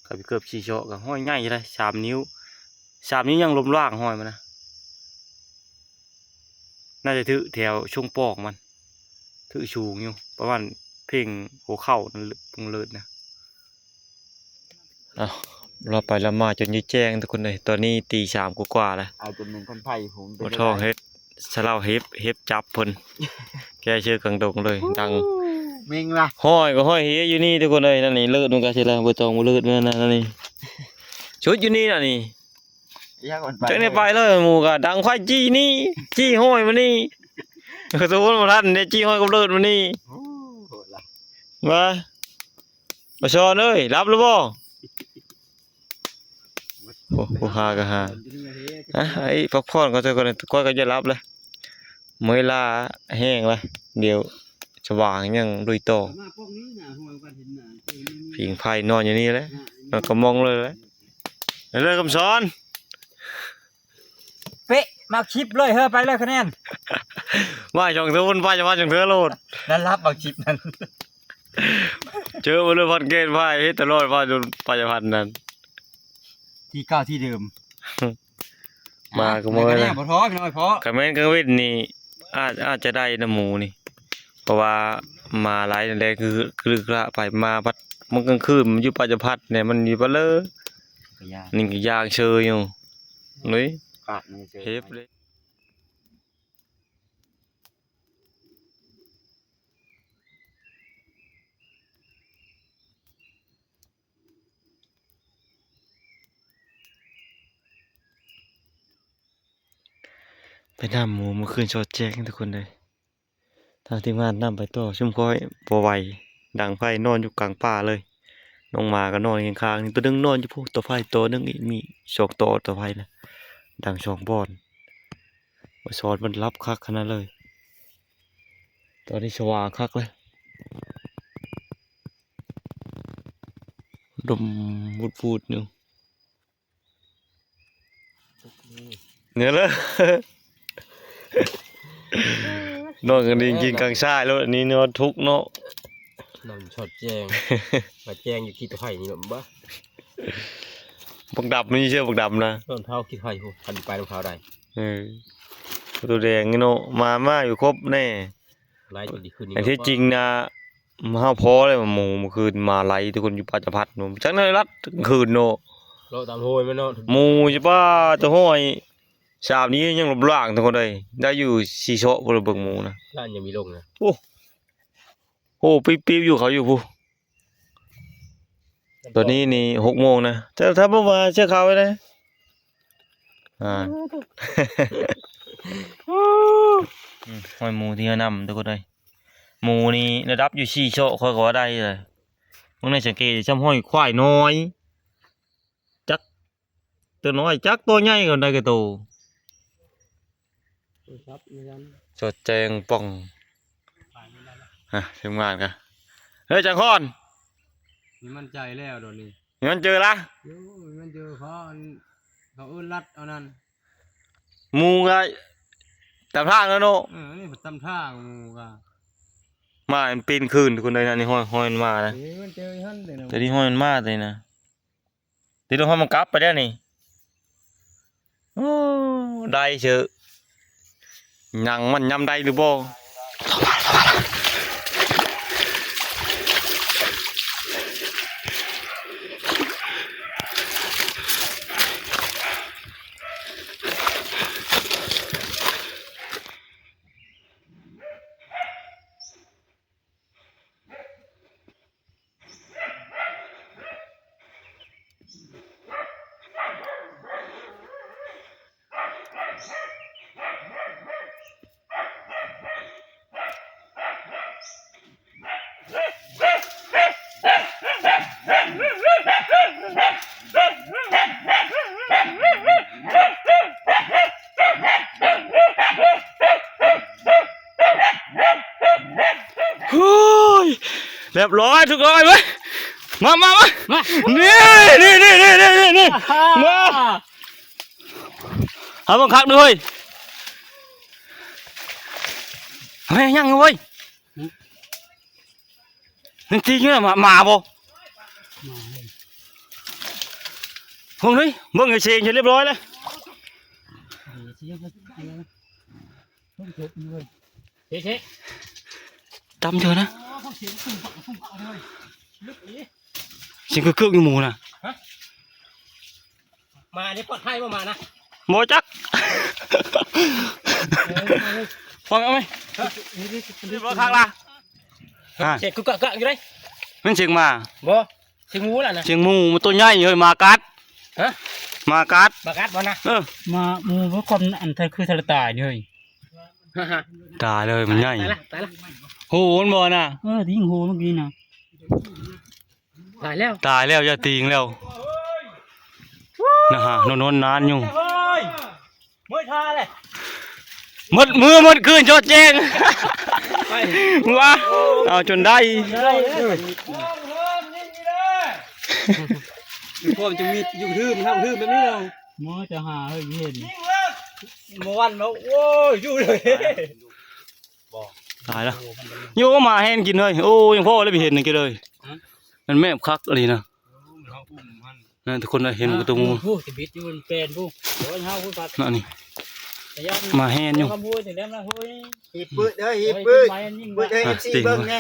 ກະເກືອບສີ່ເຊາະ ກະຫ້ອຍໃຫຍ່ເລີຍ ສາມນິ້ວ ສາມນິ້ວຍັງລົມລາງຫ້ອຍມັນນະ. ໜ້າຈະຖືກແຖວຊ່ວງປອກມັນ ຖືກສູງຢູ່ ປະມານເພງຫົວເຂົ່ານັ້ນ ເບິ່ງເລີດນະ. ອ້າວ ລອບໄປລອບມາຈົນຍາມແຈ້ງທຸກຄົນເອີຍ. ຕອນນີ້ຕີສາມກວ່າໆແລ້ວ ເອົາຈົນແມ່ນຄັນໄພ ຫົວທອງເຮັດ ສະເຫຼົາເຫັບ ເຫັບຈັບເພິ່ນ ແກ່ເຊີກາງດົງເລີຍ. ດັງເມັງລະ ຫ້ອຍກໍຫ້ອຍເຮຢູ່ນີ້ທຸກຄົນເອີຍ. ນັ້ນນີ້ເລີດມັນກະຊິລະ ບໍ່ຕ້ອງບໍ່ເລີດມັນນັ້ນນີ້ ຊຸດຢູ່ນີ້ນະນີ້. ຈັກແນວໄປເລີຍ ໝູກະດັງໄຟຈີ່ນີ້ ຈີ່ຫ້ອຍມານີ້ ກະໂຕບໍ່ທັນເດ້ ຈີ່ຫ້ອຍກັບເລີດມານີ້. ໂອ້ ໂຫດລະ ວ່າ ປາຊອນເອີຍ ຫຼັບແລ້ວບໍ່? ໂອ້ ຜູ້ຫາກະຫາ ອະ ໄອ້ພັກຜ່ອນກ່ອນເທື່ອກ່ອນ ຂ້ອຍກະຈະຫຼັບແລ້ວ ເມື່ອຍລ້າແຮງລະ ດຽວສະຫວ່າງຍັງລຸຍຕໍ່. ຜິງໄຟນອນຢູ່ນີ້ແຫຼະ ນອນກະມອງເລີຍແຫຼະ. ເລີຍ ຄຳສອນ ເປະ ໝາກຊິບເລີຍເຮີ້ຍ ໄປເລີຍຄະແນນ. ວ່າສອງເທື່ອພຸ້ນ ວ່າຈະວ່າສອງເທື່ອໂລດ ນັ້ນລັບໝາກຊິບນັ້ນ ເຈີບໍ່ເລີຍ ພັດເກດ ວ່າເຮັດຕະຫຼອດ ວ່າຈົນປາຈະພັນນັ້ນ ທີ່ເກົ່າທີ່ເດີມ. ມາກະເມື່ອຍລະ ບໍ່ທໍ້ພີ່ນ້ອງ ພໍ. ຄັນແມ່ນກາງເວັນນີ້ ອາດ ອາດຈະໄດ້ນຳໝູນີ້ ເພາະວ່າມາຫຼາຍແດ່ ຄື ຄືລະໄປມາ ພັດມື້ກາງຄືນມັນຢູ່ປາຈະພັນແດ່ ມັນຢູ່ປະເລີ ກະຍ່າງ ນີ້ກະຍ່າງເຊີຢູ່. ເອີຍ ເຫັບເດ້. ໄປນຳໝູມື້ຄືນສອດແຈ້ງທຸກຄົນເອີຍ. ທາງທີມງານນຳໄປຕໍ່ ຊຸມຂ້ອຍບໍ່ໄຫວ ດັງໄຟນອນຢູ່ກາງປ່າເລີຍ. ນ້ອງໝາກໍນອນຂ້າງໆ ນີ້ ໂຕໜຶ່ງນອນຢູ່ພຸ້ນ ຕໍ່ໄຟ ໂຕໜຶ່ງອີກ ມີສອງໂຕ ຕໍ່ໄຟນະ ດັງສອງບ່ອນ. ວ່າສອນມັນຫຼັບຄັກຂະໜາດເລີຍ ຕອນນີ້ສະຫວ່າງຄັກເລີຍ ລົມວູດໆຢູ່. ນີ້ແຫຼະ ນອນກັນດີກິນກັງຊາຍໂລດ ອັນນີ້ນອນທຸກເນາະ ນອນສອດແຈ້ງ ມາແຈ້ງຢູ່ຂີ້ຕົວໄຫນີ້ແຫຼະ ບໍ່ ບັກດຳນີ້ເຊື່ອ ບັກດຳນະ ນອນເຜົາຂີ້ຕົວໄຫພຸ້ນ ຄັນໄປນຳເຂົາໄດ້ ເອີ ຕົວແດງນີ້ເນາະ ມາ ມາຢູ່ຄົບແດ່. ຫຼາຍຕົວດີຂຶ້ນນີ້ ອັນທີ່ຈິງນະ ເຮົາພໍແລ້ວໝູ ມື້ຄືນມາຫຼາຍ ທຸກຄົນຢູ່ປ່າຈະພັດເນາະ ຈັກແນວລັດກາງຄືນເນາະ ເລາະຕາມໂຮຍແມ່ນເນາະ ໝູຢູ່ປ່າຕະຫ້ອຍ ສາມນີ້ຍັງລົບລ້າງ ທຸກຄົນເອີຍ ໄດ້ຢູ່ສີ່ເຊາະພຸ້ນລະ ເບິ່ງໝູນະ ລ້ານຍັງມີລົງນະ ໂອ້ ໂອ້ ປິບໆຢູ່ ເຂົາຢູ່ພຸ້ນ. ຕອນນີ້ນີ້ຫົກໂມງນະ ແຕ່ຖ້າບໍ່ມາເຊື່ອຂ່າວໄວ້ນະ ອ່າ ອືມ ຫ້ອຍໝູທີ່ເຮົານຳ ທຸກຄົນເອີຍ ໝູນີ້ລະດັບຢູ່ສີ່ເຊາະ ຂ້ອຍກໍວ່າໄດ້ເລີຍ ເບິ່ງໃນສັງເກດຊ່ຳຫ້ອຍຄວາຍນ້ອຍ ຈັກ ຕົວນ້ອຍຈັກຕົວໃຫຍ່ກໍໄດ້ກະໂຕ ໂທລະສັບເໝືອນກັນ ສອດແຈ້ງປ່ອງ ຮະ ທີມງານກະ ເຮີຍ ຈັງຄອນ ມີໝັ້ນໃຈແລ້ວດອນນີ້ ມີໝັ້ນເຈີລະ ໂອ້ຍ ມີໝັ້ນເຈີ ເຂົາອັນ ເຂົາເອີ້ນລັດເອົານັ້ນ ໝູກະຕາມທາງແລ້ວເນາະ ເອີ ອັນນີ້ຕາມທາງ ໝູກະ ມາເປັນຄືນ ທຸກຄົນເອີຍນະ ນີ້ຫ້ອຍ ຫ້ອຍມັນມານະ ມີໝັ້ນເຈີຫັ້ນເດ ແຕ່ນີ້ຫ້ອຍມັນມາແຕ່ນີ້ນະ. ຕິດລົມເຮົາມັນກັບໄປແລ້ວນີ້ ໂອ້ ໄດ້ເຊີ ຍັງມັນຍາມໄດ້ຫຼືບໍ່? ໂອ້ຍ ຮຽບຮ້ອຍ ທຸກຄົນເອີຍ ມາ ມາ ມາ ມາ ນີ້ ນີ້ ມາ ເອົາເບິ່ງຄັກດູເຮີ້ຍ ເຮີ້ຍ ຍັງຢູ່ເວີ້ຍ ຍັງຕີຢູ່ນະ ໝາ ໝາບໍ່ ເບິ່ງເລີຍ ເບິ່ງເລີຍ ເສັງຮຽບຮ້ອຍແລ້ວ ເຊໆ ຕຳເທື່ອນະ ເສງກຶກໆຢູ່ໝູນະ ມານີ້ປອດໄພບໍ່ມານະ ບໍ່ຈັກ ເອີ ເອົາໄວ້ ຮຽບຮ້ອຍຄັກລະ ຮະ ເສງກຶກກະກະຢູ່ເດ້ ແມ່ນເສງໝາ ບໍ່ ເສງໝູລະນະ ເສງໝູ ມັນໂຕໃຫຍ່ເຮີ້ຍ ໝາກັດ ຮະ ໝາກັດ ໝາກັດບໍ່ນະ ເອີ ໝາ ໝູບໍ່ຄວາມອັນ ຄືທະລະຕາຍເຮີ້ຍ ຕາຍເລີຍ ມັນໃຫຍ່ ຕາຍລະ ຕາຍລະ ໂຫ ມັນບໍ່ນະ ເອີ ທີ່ຍິງໂຫເມື່ອກີ້ນະ ຕາຍແລ້ວ ຕາຍແລ້ວ ຢ່າຕີງແລ້ວ ນະຮະ ນົນໆນານຢູ່ ເມື່ອຍທ່າເລີຍ ໝົດມື້ໝົດຄືນ ໂຈດແຈ້ງ ໄປ ວ່າ ເອົາຈົນໄດ້ ໄດ້ເລີຍ ມີຄວາມຈະມີຢູ່ ຄືມັນເຮົາຄືແບບນີ້ເນາະ ເມື່ອຈະຫາເຮີ້ຍ ເຫັນ ເມື່ອວັນເນາະ ໂອ້ຍ ຢູ່ເລີຍ ຕາຍລະ ໂຍ ໝາແຮງກິນເຮີ້ຍ ໂອ້ ຍັງພໍແລ້ວໄປເຫັນກິນເລີຍ ມັນແມບຄັກອີ່ຫຼີນະ ນັ້ນ ທຸກຄົນໄດ້ເຫັນກະໂຕງູ ຜູ້ຊິບິດຢູ່ແປນຜູ້ ໂອ້ຍ ເຮົາຜູ້ພັດ ນັ້ນນີ້ ໝາແຮງຢູ່ ຄຳພູຊິແລ້ວນະ ໂອ້ຍ ຮີບປຶດເດີ ຮີບປຶດ ປຶດໃຫ້ເອັຟຊີເບິ່ງແດ່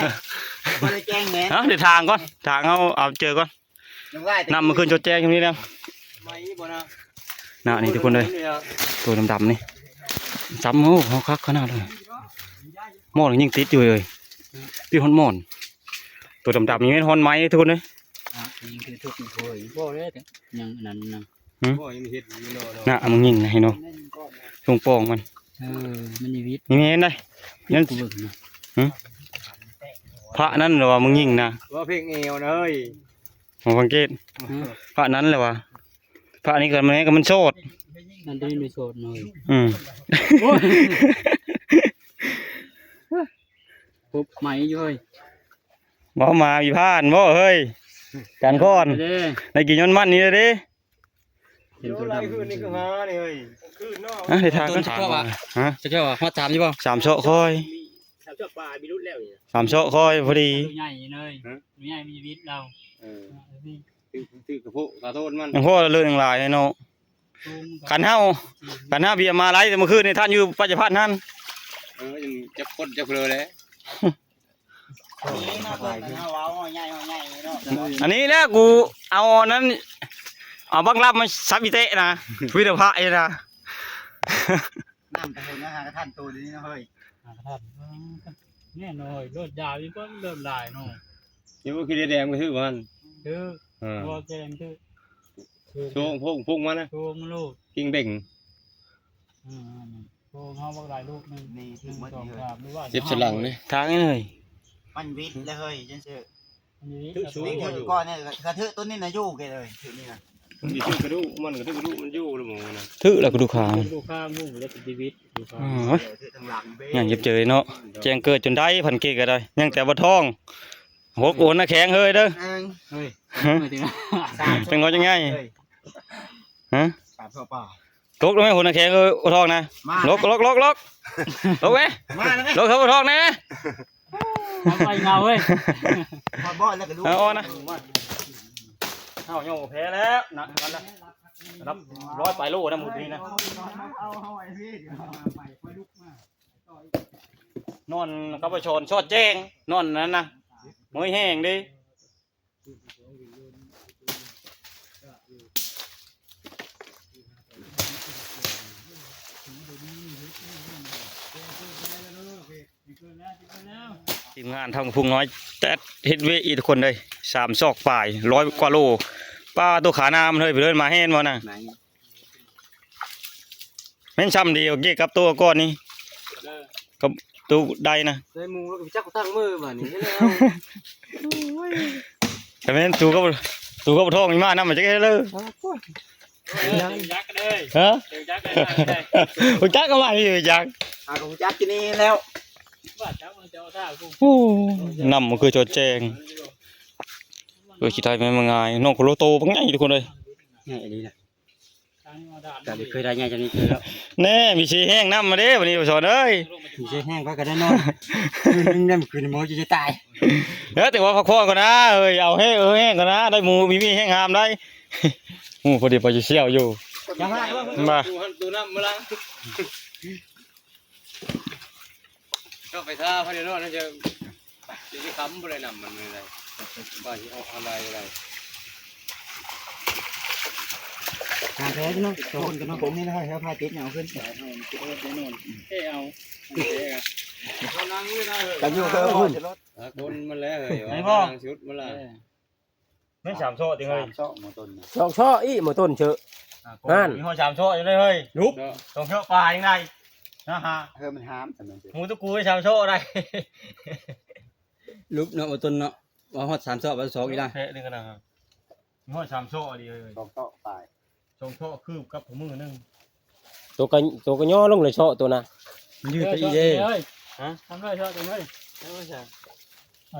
ບໍ່ໄດ້ແກ້ງແມ່ນ ເອົາ ດຽວຖາງກ່ອນ ຖາງເຮົາເອົາເຈີກ່ອນ ນ້ຳມັນຂຶ້ນໂຈດແຈ້ງຢູ່ນີ້ແລ້ວ ໄໝບໍ່ນະ ນະ ນີ້ທຸກຄົນເອີຍ ໂຕດຳໆນີ້ ຈຳ ໂອ້ ເຮົາຄັກຂະໜາດເລີຍ ໝໍ້ນຍັງຕິດຢູ່ເອີຍ ຕິດຮອດໝໍ້ນ ໂຕດຳໆນີ້ແມ່ນຮອດໄໝທຸກຄົນເອີຍ ອ່ະ ຍິງຄືທຸກຄົນ ບໍ່ເດ້ ຍັງອັນນັ້ນນະ ຫືມ ບໍ່ຍັງເຮັດຢູ່ເນາະ ນະ ມັນຍິງນະ ເຫັນບໍ່ ຊ່ວງປ່ອງມັນ ເອີ ມັນມີວິດ ນີ້ແມ່ນໄດ໋ ນັ້ນ ຫືມ ພະນັ້ນລະວ່າມັນຍິງນະ ວ່າເພງແອວນະເຮີ້ຍ ຂອງສັງເກດ ຮະ ພະນັ້ນແຫຼະວະ ພະນີ້ກໍແມ່ນ ກໍມັນໂສດ ນັ້ນໄດ້ມີໂສດໜ້ອຍ ອືມ ໂອ້ຍ ປຸບໃໝຢູ່ເຮີ້ຍ ເວົ້າມາມີຜ່ານບໍ່ເຮີ້ຍ ຈານຄອນ ເດ້ ໄດ້ກິນຍ້ອນມັນນີ້ເດ້. ເຫັນຕົວດຳ ຄືນີ້ຄືຫານີ້ເຮີ້ຍ ຄືນອກ ຮະ ໄດ້ທາງ ຕົ້ນ ກັນ ສະເພາະວ່າ ຮະ ສະເພາະວ່າຮອດສາມຢູ່ບໍ່ ສາມເຊາະຄ່ອຍ ສາມເຊາະປາຍມີຫຼຸດແລ້ວນີ້ ສາມເຊາະຄ່ອຍພໍດີ ໂຕໃຫຍ່ເລີຍ ຮະ ໂຕໃຫຍ່ມັນຈະວິດເຮົາ ເອີ ຖືກ ຖືກກະໂພະກະໂຕນມັນ ຍັງພໍເລີຍ ຍັງຫຼາຍເນາະ ໂຕມັນກໍ ຄັນເຮົາ ຄັນເຮົາເບຍມາໄຫຼແຕ່ມື້ຄືນນີ້ ທ່ານຢູ່ປັດຈະພັນຫັ້ນ ເອີ ຍັງຈັກຄົນຈັກເພີແຫຼະ. ອັນນີ້ເນາະ ຕົ້ນເຮົາເວົ້າ ເຮົາໃຫຍ່ ເຮົາໃຫຍ່ເນາະ ອັນນີ້ແຫຼະ ກູເອົາອັນນັ້ນ ເອົາບັກລຳມາສັບອີແຕະນະ ວິທະພະນີ້ນະ ນ້ຳກະເຖິງ ຫາກະທັນໂຕນີ້ເນາະເຮີ້ຍ ຫາກະທັນ ແນ່ນອນເລີດຢາວອີກ ເລີດຫຼາຍເນາະ ຢູ່ບໍ່ ຂີ້ເດດແດງໄປຊື້ບໍ່ຫັ້ນ ເອີ ບໍ່ແຈ້ງ ຊື້ ໂຊງ ໂພງ ໂພງມານະ ໂຊງມາໂລດ ກິ່ງເບັງ ອືມ ໂອ້ ເຮົາບັກຫຼາຍລູກໜຶ່ງ ນີ້ຖືກໝົດ ໜຶ່ງ ສອງ ນີ້ເຮີ້ຍ ສາມ ຫຼືວ່າ ເຈັບສະຫຼັງເດ້ ທາງນີ້ເຮີ້ຍ ມັນວິດແລ້ວເຮີ້ຍ ຈັ່ງຊີ້ ມັນວິດ ຖືກສູງ ຖືກກ່ອນນີ້ ກະຖືກໂຕນີ້ນະ ຢູ່ເກເລີຍ ຖືກນີ້ນະ ມັນຖືກກະດູກ ມັນກະຖືກກະດູກ ມັນຢູ່ລະໝໍນະ ຖືກແລ້ວກະດູກຂາ ກະດູກຂາງຸ້ມແລ້ວກະຊີວິດ ດູຂາ ອືມ ເອີ ຖືກທາງຫຼັງເດ້ ຍັງເຈັບເຈີຍເນາະ ແຈ້ງເກີດຈົນໄດ້ ພັນເກດກະໄດ້ ຍັງແຕ່ບໍ່ທ້ອງ ຫົກໂອນນະແຂງເຮີ້ຍເດີ ເຮີ້ຍ ຈັ່ງວ່າຈັ່ງໃຫຍ່ ຮະ ສາມຊອກປາຍ ຕົກລົງແມ່ຫົວໜ້າແຂງ ເອີ ບໍ່ທ້ອງນະ ມາ ລົກ ລົກ ລົກ ລົກ ລົກແມ່ ມາແລ້ວແມ່ ລົກເທີາບໍ່ທ້ອງນະ ເອົາໄປເງົາເວີຍ ມາບໍ່ແລ້ວກະລູກ ເອົາອອກນະ ເຮົາຍັງບໍ່ແພ້ແລ້ວນະ ນັ້ນນະ ນັບຮ້ອຍປາຍໂລນະ ໝູ່ນີ້ນະ ນອນກັບປະຊອນຊອດແຈ້ງ ນອນນັ້ນນະ ເມື່ອຍແຮງເດ້. ທີມງານທາງພຸງນ້ອຍແຕັດເຮັດເວອີກທຸກຄົນເດ້ ສາມຊອກປາຍ ຮ້ອຍກວ່າໂລ ປາໂຕຂາໜາມັນເຮີ້ຍ ໄປເດີນມາແຮ່ນບໍ່ນະ ແມ່ນຊ່ຳດຽວເກກັບໂຕກ່ອນນີ້ ກັບໂຕໃດນະ ໄດ້ໝູ່ແລ້ວກະໄປຈັກຕັ້ງມືບາດນີ້ ກະແມ່ນຕູກັບ ຕູກັບທ້ອງມີມານຳ ມັນຈັກເຮັດເລີຍ ເອີ ຈັກເລີຍ ຮະ ຈັກເລີຍ ຮູ້ຈັກກັບວ່ານີ້ ຮູ້ຈັກ ຫາກະຮູ້ຈັກຢູ່ນີ້ແລ້ວ ໂອ້ ນ້ຳມັນຄືຈອດແຈ້ງ ເອີ ຊິໄດ້ແມ່ນມັນງ່າຍ ນ້ອງໂຄໂລໂຕບັກໃຫຍ່ທຸກຄົນເອີຍ ໃຫຍ່ອີ່ຫຼີນະ ກະບໍ່ເຄີຍໄດ້ໃຫຍ່ຈຳນີ້ເທື່ອແລ້ວ ແນ່ ມີເຊແຫ້ງນຳມາເດ້ ບາດນີ້ປະຊອນເອີຍ ມີເຊແຫ້ງຂ້ອຍກະໄດ້ນອນ ຄືນໜຶ່ງໄດ້ ມື້ຄືນນີ້ໝໍຊິຕາຍ ເອີ ແຕ່ວ່າພັກຜ່ອນກ່ອນນາເອີຍ ເອົາແຮງ ເອີ ແຮງກ່ອນນາ ໄດ້ໝູ່ມີມີແຮງຫາມໄດ້ ໝູ່ພໍດີໄປຊິສ່ຽວຢູ່ ມາ ເຈົ້າໄປຖ້າເຂົາເດີນອນ ຈະ ຊິຄ້ຳບໍ່ໄດ້ນຳມັນເລີຍ ວ່າຊິອອກທາງໃດໄດ້ ຫາແທ້ເນາະ ໂຕນກັນເນາະ ຜົມນີ້ນະ ເຮົາພາຕິດເອົາຂຶ້ນ ເອີ ເອົາ ເອີ ເອົານັ່ງຢູ່ນະ ກັນຢູ່ເຄີພຸ້ນ ຄົນມັນແລ້ວເຮີ້ຍ ນັ່ງຊຸດມັນລະ ແມ່ນສາມຊອກຕິເຮີ້ຍ ສາມຊອກໝໍຕົ້ນນະ ສອງຊອກອີກໝໍຕົ້ນເຊີ ຫັ້ນ ມີຮອດສາມຊອກຢູ່ເດີເຮີ້ຍ ລຸກ ສອງຊອກປາຍຍັງໄດ້ ນະຮະ ເຮີ້ຍ ມັນຫາມຊັ້ນ ໝູຕະກູສາມຊອກໄດ້ ລຸກເນາະໝໍຕົ້ນເນາະ ວ່າຮອດສາມຊອກ ວ່າສອງອີກລະ ແພະໜຶ່ງກະນະ ມີຮອດສາມຊອກອີ່ຫຼີເຮີ້ຍ ສອງຊອກປາຍ ສອງຊອກຄືກັບຜູ້ມື້ໜຶ່ງ ໂຕກະ ໂຕກະຍໍລົງເລີຍເຊາະໂຕນະ ມັນຍືດໄປອີກເດ້ ເອີ ຊອກເລີຍເຮີ້ຍ ຮະ ທຳເລີຍເຊາະໂຕເລີຍ ເອົາຊະ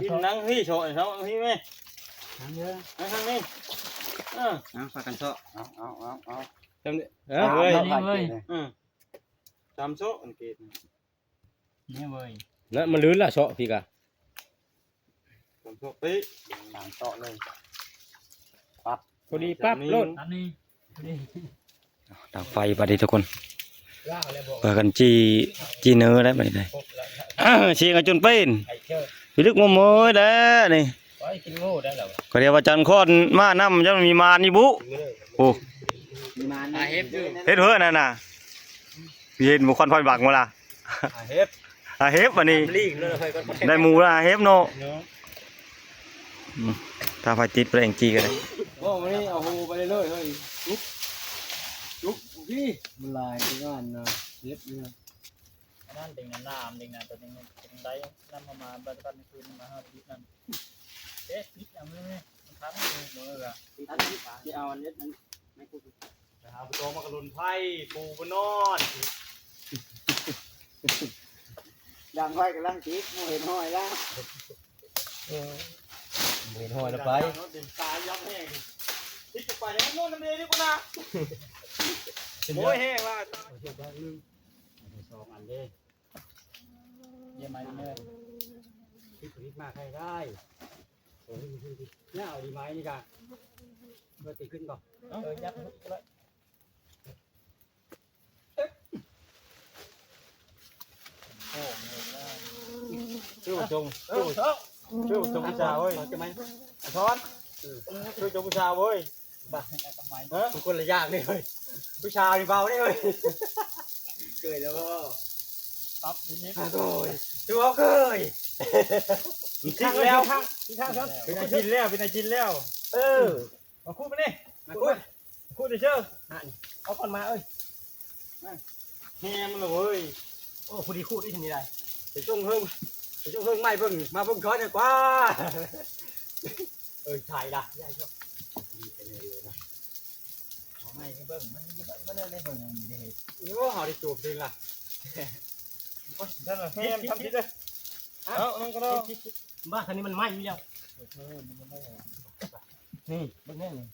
ກິນນັ່ງພີ້ເຊາະ ເຊາະພີ້ແມ່ ນັ່ງເດີ ນັ່ງທາງນີ້ ເອີ ເອົາ ພາກັນເຊາະ ເອົາ ເອົາ ເອົາ ເອົາ ຈຳ ເອີ ເອົາ ເອົາ ເອົາ ເອີ ສາມເຊາະອັນເກດ ນີ້ເວີຍ ນະ ມັນລື່ນລະເຊາະພີ້ກະ ສາມເຊາະເປະ ສາມເຊາະເລີຍ ປັບ ພໍດີປັບໂລດ ອັນນີ້ ດັງໄຟບາດນີ້ທຸກຄົນ ພາກັນຈີ່ ຈີ່ເນີໄດ້ບາດນີ້ໄດ້ ຊິງເອົາຈົນເປັນ ພິລຶກມົວເມີຍແລ້ວນີ້ ກະດຽວວ່າຈັນຄອນມານຳ ຍັງມີມານຢູ່ບຸ ໂອ້ ເຮັດເຮີ້ນນັ້ນນະ ເຫັນບໍ່ ຄວັນໄຟບັງບໍ່ລະ ຫາເຫັບ ຫາເຫັບບາດນີ້ ໄດ້ໝູລະຫາເຫັບເນາະ ອືມ ຖ້າໄຟຕິດໄປແອງຈີ່ກະໄດ້ ບໍ່ ມື້ນີ້ເອົາໂຫໄປເລື້ອຍໆ ເຮີ້ຍ ຈຸກ ຈຸກ ພີ້ ມັນຫຼາຍຄືກັນນະ ເຫັບນີ້ນະ ອັນນັ້ນເຕັງນະ ນ້ຳເຕັງນະ ໂຕເຕັງ ເຕັງໄດ້ນຳເອົາມາ ບັດ ບັດຄືນມາຫາຕິດນັ້ນ ເອະ ຕິດນຳເລີຍ ທັງມື້ມື້ລະ ຊິເອົາອັນເຮັດອັນ ໄປຫາບໍ່ຕ້ອງມາກະລົນໄຟ ປູບໍ່ນອນ ດັງໄຟກຳລັງຕິດ ບໍ່ເຫັນຫ້ອຍລະ ເອີ ບໍ່ເຫັນຫ້ອຍລະໄປ ເນາະ ເປັນຕາຍອມແຮງ ຕິດໄປແລ້ວ ໂນ່ນນຳເດດີກວ່ານະ ໂອ້ຍ ແຮງລະ ເຮັດບາດໜຶ່ງ ສອງອັນເດ້ ເຢ້ຍມມາເດີ ຕິດ ຕິດມາໃຫ້ໄດ້ ເອີ ເອົາດີໄມ້ນີ້ກະ ເປີດຕີຂຶ້ນກ່ອນ ເອີ ຍັບ ຊື່ຊົງ ຊື່ຊົງຜູ້ສາວເອີຍ ຈະໄໝ ສອນ ຊື່ຊົງຜູ້ສາວເອີຍ ບາ ເອີ ມັນຄົນລະຢ່າງເລີຍ ຜູ້ສາວນີ້ເບົາເດ້ເອີຍ ເຄີຍແລ້ວບໍ່ ປັບນີ້ ໂອ້ຍ ຖືວ່າເຄີຍ ມີທາງແລ້ວ ມີທາງ ເປັນອາຊີບແລ້ວ ເປັນອາຊີບແລ້ວ ເອີ ມາຂູດມານີ້ ມາຂູດ ຂູດເດີ ເອົາກ່ອນມາເອີຍ ແຮງມັນເລີຍ ໂອ້ ພໍດີຂູດໄດ້ທີນີ້ໄດ້ ໄປສົ່ງເຮີງ ໄປສົ່ງເຮີງໃໝ່ເບິ່ງ ມາເບິ່ງຊ້ອນດີກວ່າ ເອີຍ ຖ່າຍລະ ເອົາໃໝ່ໃຫ້ເບິ່ງ ມັນຢູ່ເບິ່ງ ເບິ່ງ ເບິ່ງ ເບິ່ງ ນີ້ເດ້ ໂອ້ ເຮົາໄດ້ໂຈມເຖິງລະ ໂອ້ຍ ນັ້ນລະ ແຮງທຳຜິດເດີ ເອົາ ມັນກໍໄດ້ ບ້າ ຄັນນີ້ມັນໃໝ່ຢູ່ແລ້ວ ນີ້ ເບິ່ງແນ່ນີ້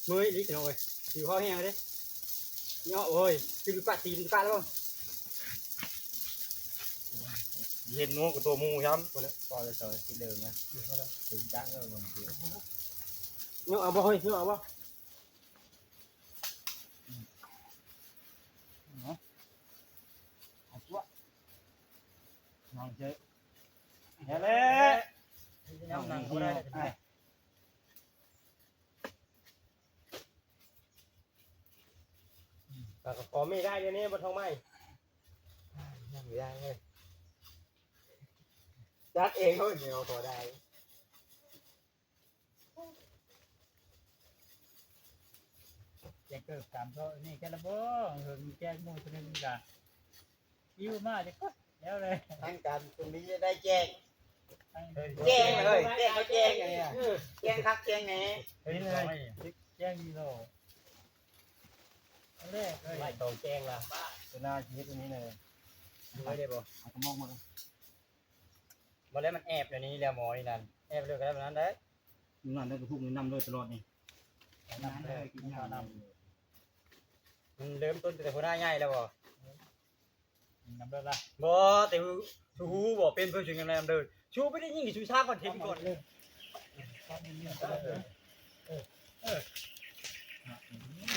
ເມື່ອຍອີກພີ່ນ້ອງເອີຍ ຫິວເຂົ້າແຮງເດ້ ເນາະ ໂອ້ຍ ຄືປະຕີນປະແລ້ວ ເຫັນໜູກັບໂຕໝູຊ້ຳ ພໍແລ້ວ ພໍແລ້ວ ຊິເລີງນະ ເຖິງຈັກເອີ ເນາະ ເອົາບໍ່ເຮີ້ຍ ເນາະ ເອົາບໍ່? ເອົາຕົວະ ນ້ອງເຈີ ແທ້ແຫຼະ ນ້ອງນັ່ງບໍ່ໄດ້ ປາກກະປອມມີໄດ້ດຽວນີ້ ບໍ່ທ້ອງໄໝ້ ຍັງບໍ່ໄດ້ເລີຍ ຈັດເອງເຮີ້ຍ ເອົາບໍ່ໄດ້. ແຈກເກີບສາມໂຕນີ້ແກ່ລະບໍ່ ເຮີ້ຍ ແຈກໝູ່ໂຕໜຶ່ງກະ ອີວມາຈັກຄົນແລ້ວເລີຍ ທັງການຕົງນີ້ໄດ້ແຈກ ແຈກເລີຍ ແຈກເອົາແຈກ ເອີ ແຈກຄັກແຈກແນ່ ເຫັນເລີຍ ແຈກນີ້ໂລ ອັນແລກເລີຍ ໄວ້ຕອງແຈກລະ ຕົວໜ້າຊິເຮັດອັນນີ້ເລີຍ ໄວ້ໄດ້ບໍ່ ເອົາກະມອກມາ ບໍ່ແລ້ວ ມັນແອບແນວນີ້ແລ້ວ ໝໍນີ້ນັ້ນ ແອບເລີຍກະໄດ້ແບບນັ້ນເດ້ ນັ້ນແລ້ວກະພຸກນີ້ນຳເລີຍຕະຫຼອດນີ້ ນຳເລີຍ ກິນນຳ ມັນເລີ່ມຕົ້ນແຕ່ຫົວໜ້າໃຫຍ່ແລ້ວບໍ່ ນຳເລີຍລະ ບໍ່ ແຕ່ ຊູຮູ້ບໍ່ ເປັນເພິ່ນຊິນຳເລີຍ ຊູໄປໄດ້ຍິງ ຊູສ້າງຄອນເທັນກ່ອນ ເອີ ເອີ ເອີ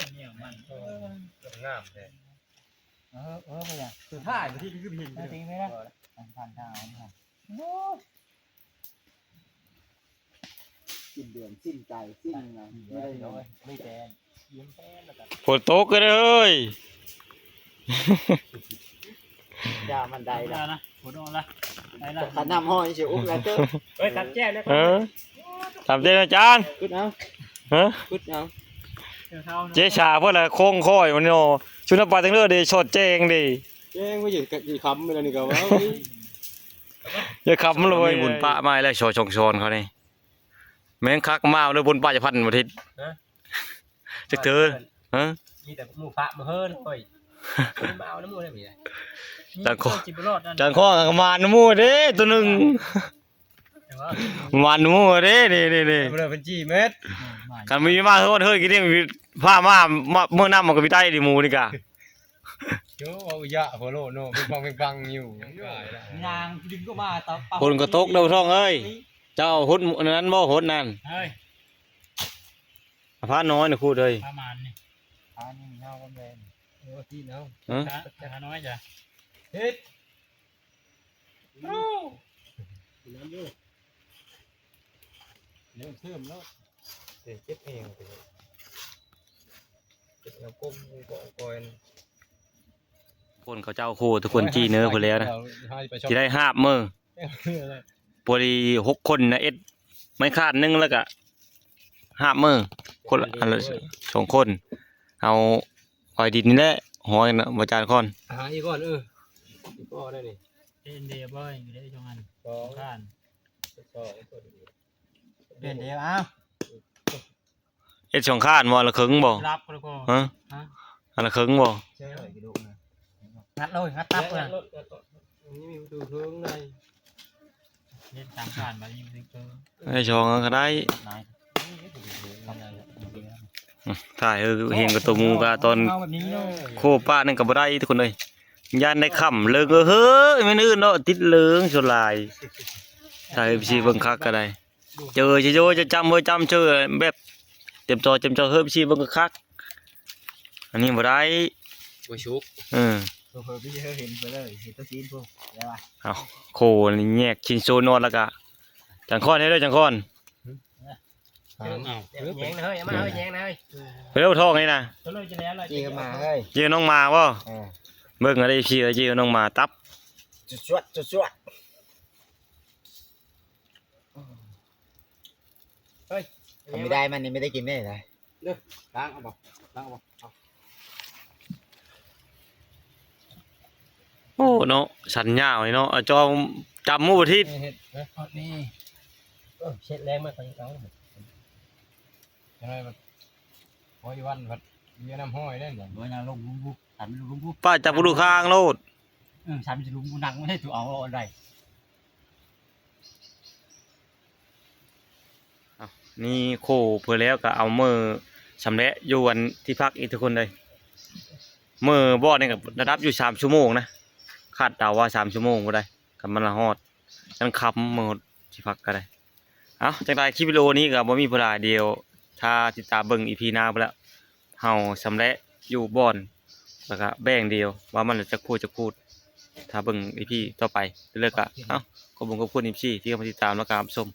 ເອີ ງາມແທ້. ເອີ ເອີ ບໍ່ຢາກ ສຸດທ້າຍ ທີ່ຄືເຫັນ ເອີ ຕິງໄປນະ ຜ່ານທາງ ໂອ້ຍ ສິ້ນເດືອນ ສິ້ນໃຈ ສິ້ນຫຍັງ ມີແຕ່ ຝົນຕົກເດີເຮີ້ຍ ຢ່າມັນໄດ້ລະ ຝົນອອກລະ ໄດ້ລະ ຄັນນ້ຳຫ້ອຍຊິອຸກລະເຕີ ເອີ ຕັດແຈ້ວເລີຍ ເອີ ຕາມເດນອາຈານ ຄຶດເອົາ ຮະ ຄຶດເອົາ ເຈສາເພິ່ນລະຄົງຄ້ອຍມັນເນາະ ຊຸນນະປາຈັ່ງເລີເດ ຊອດແຈ້ງເດ ແຈ້ງໄວ້ຢູ່ ຢູ່ຄຳແລ້ວນີ້ກະເວົ້າ ຢ່າຄຳເລີຍ ມີບຸນປະມາແລ້ວ ຊອຊ່ອງຊອນເຂົານີ້ ແມ່ງຄັກມາເລີຍ ບຸນປະຈະພັນບໍ່ທິດ ຮະ ຈັກເທື່ອ ຮະ ມີແຕ່ໝູ່ພະມາເຮີ້ຍ ໂອ້ຍ ມາເອົານຳໝູ່ໄດ້ບໍ່ ຈັ່ງຂໍ ຈັ່ງຂໍກະມານຳໝູ່ເດ້ ໂຕໜຶ່ງ ມານຳໝູ່ເດ້ ນີ້ໆໆ ເພິ່ນຈີເມັດ ຄັນມີມາເຮີ້ຍ ເຮີ້ຍ ກິນນີ້ພາມາ ມາເມືອນຳ ມັນກະມີໄດ້ດີໝູ່ນີ້ກະ ໂອ້ ເວົ້າຢະໂພໂລເນາະ ເປັນບັງເປັນບັງຢູ່ ຍາງດຶງກະມາ ຝົນກະຕົກເດີ ທ້ອງເອີຍ ເຈົ້າຫົດອັນນັ້ນບໍ່ ຫົດນັ້ນ ເຮີ້ຍ ພານ້ອຍນະຄູດເອີຍ ພາມານນີ້ ພານີ້ເຮົາກໍແມ່ນ ເອີ ທີ່ເນາະ ຮະ ພານ້ອຍຈ້ະ ເຮັດ ເອົາ ກິນນ້ຳຢູ່ ເລີ່ມເທີມແລ້ວ ເຈັບແຮງ ເຈັບແຮງ ກົມຢູ່ເກາະກ່ອຍ ຄົນເຂົາເຈົ້າໂຄ ທຸກຄົນຈີເນີພຸ້ນແລ້ວນະ ຊິໄດ້ຫາບມື້ ພໍດີຫົກຄົນນະ ເອັດໄມ້ຄາດໜຶ່ງ ແລ້ວກະຫາບມື ຄົນລະອັນລະສອງຄົນ ເອົາອ້ອຍດິນນີ້ແຫຼະ ຫ້ອຍນະ ບໍ່ຈານກ່ອນ ຫາອີກກ່ອນ ເອີ ອີກກ່ອນໄດ້ນີ້ ເຫັນເດບໍ່ ຢູ່ເດ້ຊ່ວງນັ້ນ ສອງ ສອງຂ້ານ ສອງຄົນ ເປັນເດ ອ້າວ ເຮັດສອງຂ້ານບໍ່ ອັນລະເຄິ່ງບໍ່? ລັບກໍ ຮະ? ຮະ? ອັນລະເຄິ່ງບໍ່? ງັດເລີຍ ງັດຕັບເລີຍ ມີປະຕູເທິງໃດ ເຮັດສາມຂ້ານ ບາດນີ້ຢູ່ເທິງ ເຮັດສອງກໍໄດ້ ອືມ ຖ່າຍເຮີເຮງກັບໂຕໝູກະ ຕອນ ເອົາແບບນີ້ເນາະ ໂຄປາດນັ້ນກໍບໍ່ໄດ້ທຸກຄົນເອີຍ ຢ້ານໄດ້ຄ້ຳເລີງ ເອີ ເຮີ້ຍ ແມ່ນອື່ນເນາະ ຕິດເລີງສ່ວນຫຼາຍ ຖ້າເອັຟຊີເບິ່ງຄັກກໍໄດ້ ເຈີຊິໂຍຈະຈຳເວີຈຳເຈີແບບເຕັມຈໍເຕັມຈໍ ເຮີ້ຍ ເອັຟຊີເບິ່ງຄັກໆ ອັນນີ້ບໍ່ໄດ້ ບໍ່ສຸກ ເອີ ເອີ ເອີ ເອີ ເຫັນໄປເລີຍ ເຫັນຕົວຈິງພຸ້ນ ໄດ້ວ່າ ເອົາ ໂຄນີ້ແຍກຊິນໂຊນອນແລ້ວກະ ຈັງຄອນເດີ ຈັງຄອນ ເອົາ ແຍງນະເຮີ້ຍ ເອົາມາເຮີ້ຍ ແຍງນະເຮີ້ຍ ໄປເອົາທອງນີ້ນະ ຈີກັບໝາເຮີ້ຍ ຈີກັບນ້ອງໝາບໍ່? ເອີ ເບິ່ງເອົາເດີ ເອັຟຊີ ຈີກັບນ້ອງໝາ ຕັບ ຈວດໆ ຈວດໆ ເຮີ້ຍ ທຳມະດາມັນນີ້ໄມ່ໄດ້ກິນແນ່ນະ ເດີ ລ້າງເອົາບໍ່ ລ້າງເອົາບໍ່ ເອົາ ໂອ້ເນາະ ສັນຍາວນີ້ເນາະ ເອົາຈອມຈຳໝູ່ບໍ່ທິດ ເຮັດແລ້ວນີ້ ເອີ ເຊັດແລງມາກໍຍັງເອົາ ຈັ່ງໃດບັດ ໂອ້ຍ ວັນພັດເວຍນ້ຳຫ້ອຍເດ້ ບໍ່ນາລົງລຸມບຸ ສັນລົງບຸ ປ້າຈັບກະດູກຄາງໂລດ ເອີ ສັນຈະລຸມກູນັ່ງເລີຍ ຕູເອົາອັນໃດ ເອົາ ນີ້ໂຄເພິ່ນແລ້ວກໍເອົາເມືອຊຳແລະຢູ່ອັນທີ່ພັກອີກທຸກຄົນເອີຍ ເມືອບ່ອນນີ້ກໍລະດັບຢູ່ສາມຊົ່ວໂມງນະ ຄາດເດົາວ່າສາມຊົ່ວໂມງບໍ່ໄດ້ ຄັນມັນລະຮອດ ຍັງຄ່ຳເມືອທີ່ພັກກໍໄດ້ ເອົາ ຈັ່ງໃດຄລິບວິດີໂອນີ້ກໍບໍ່ມີຜູ້ຫຼາຍ ດຽວຖ້າຕິດຕາມເບິ່ງອີພີໜ້າພຸ້ນແຫຼະ ເຮົາຊຳແລະຢູ່ບ່ອນ ແລ້ວກໍແບ່ງດຽວວ່າມັນຈັກພູດຈັກພູດ ຖ້າເບິ່ງອີພີຕໍ່ໄປ ແລ້ວກໍ ເອົ້າ ຂອບຄຸນຂອບຄຸນເອັຟຊີທີ່ເຂົ້າມາຕິດຕາມ ແລ້ວກໍຮັບຊົມ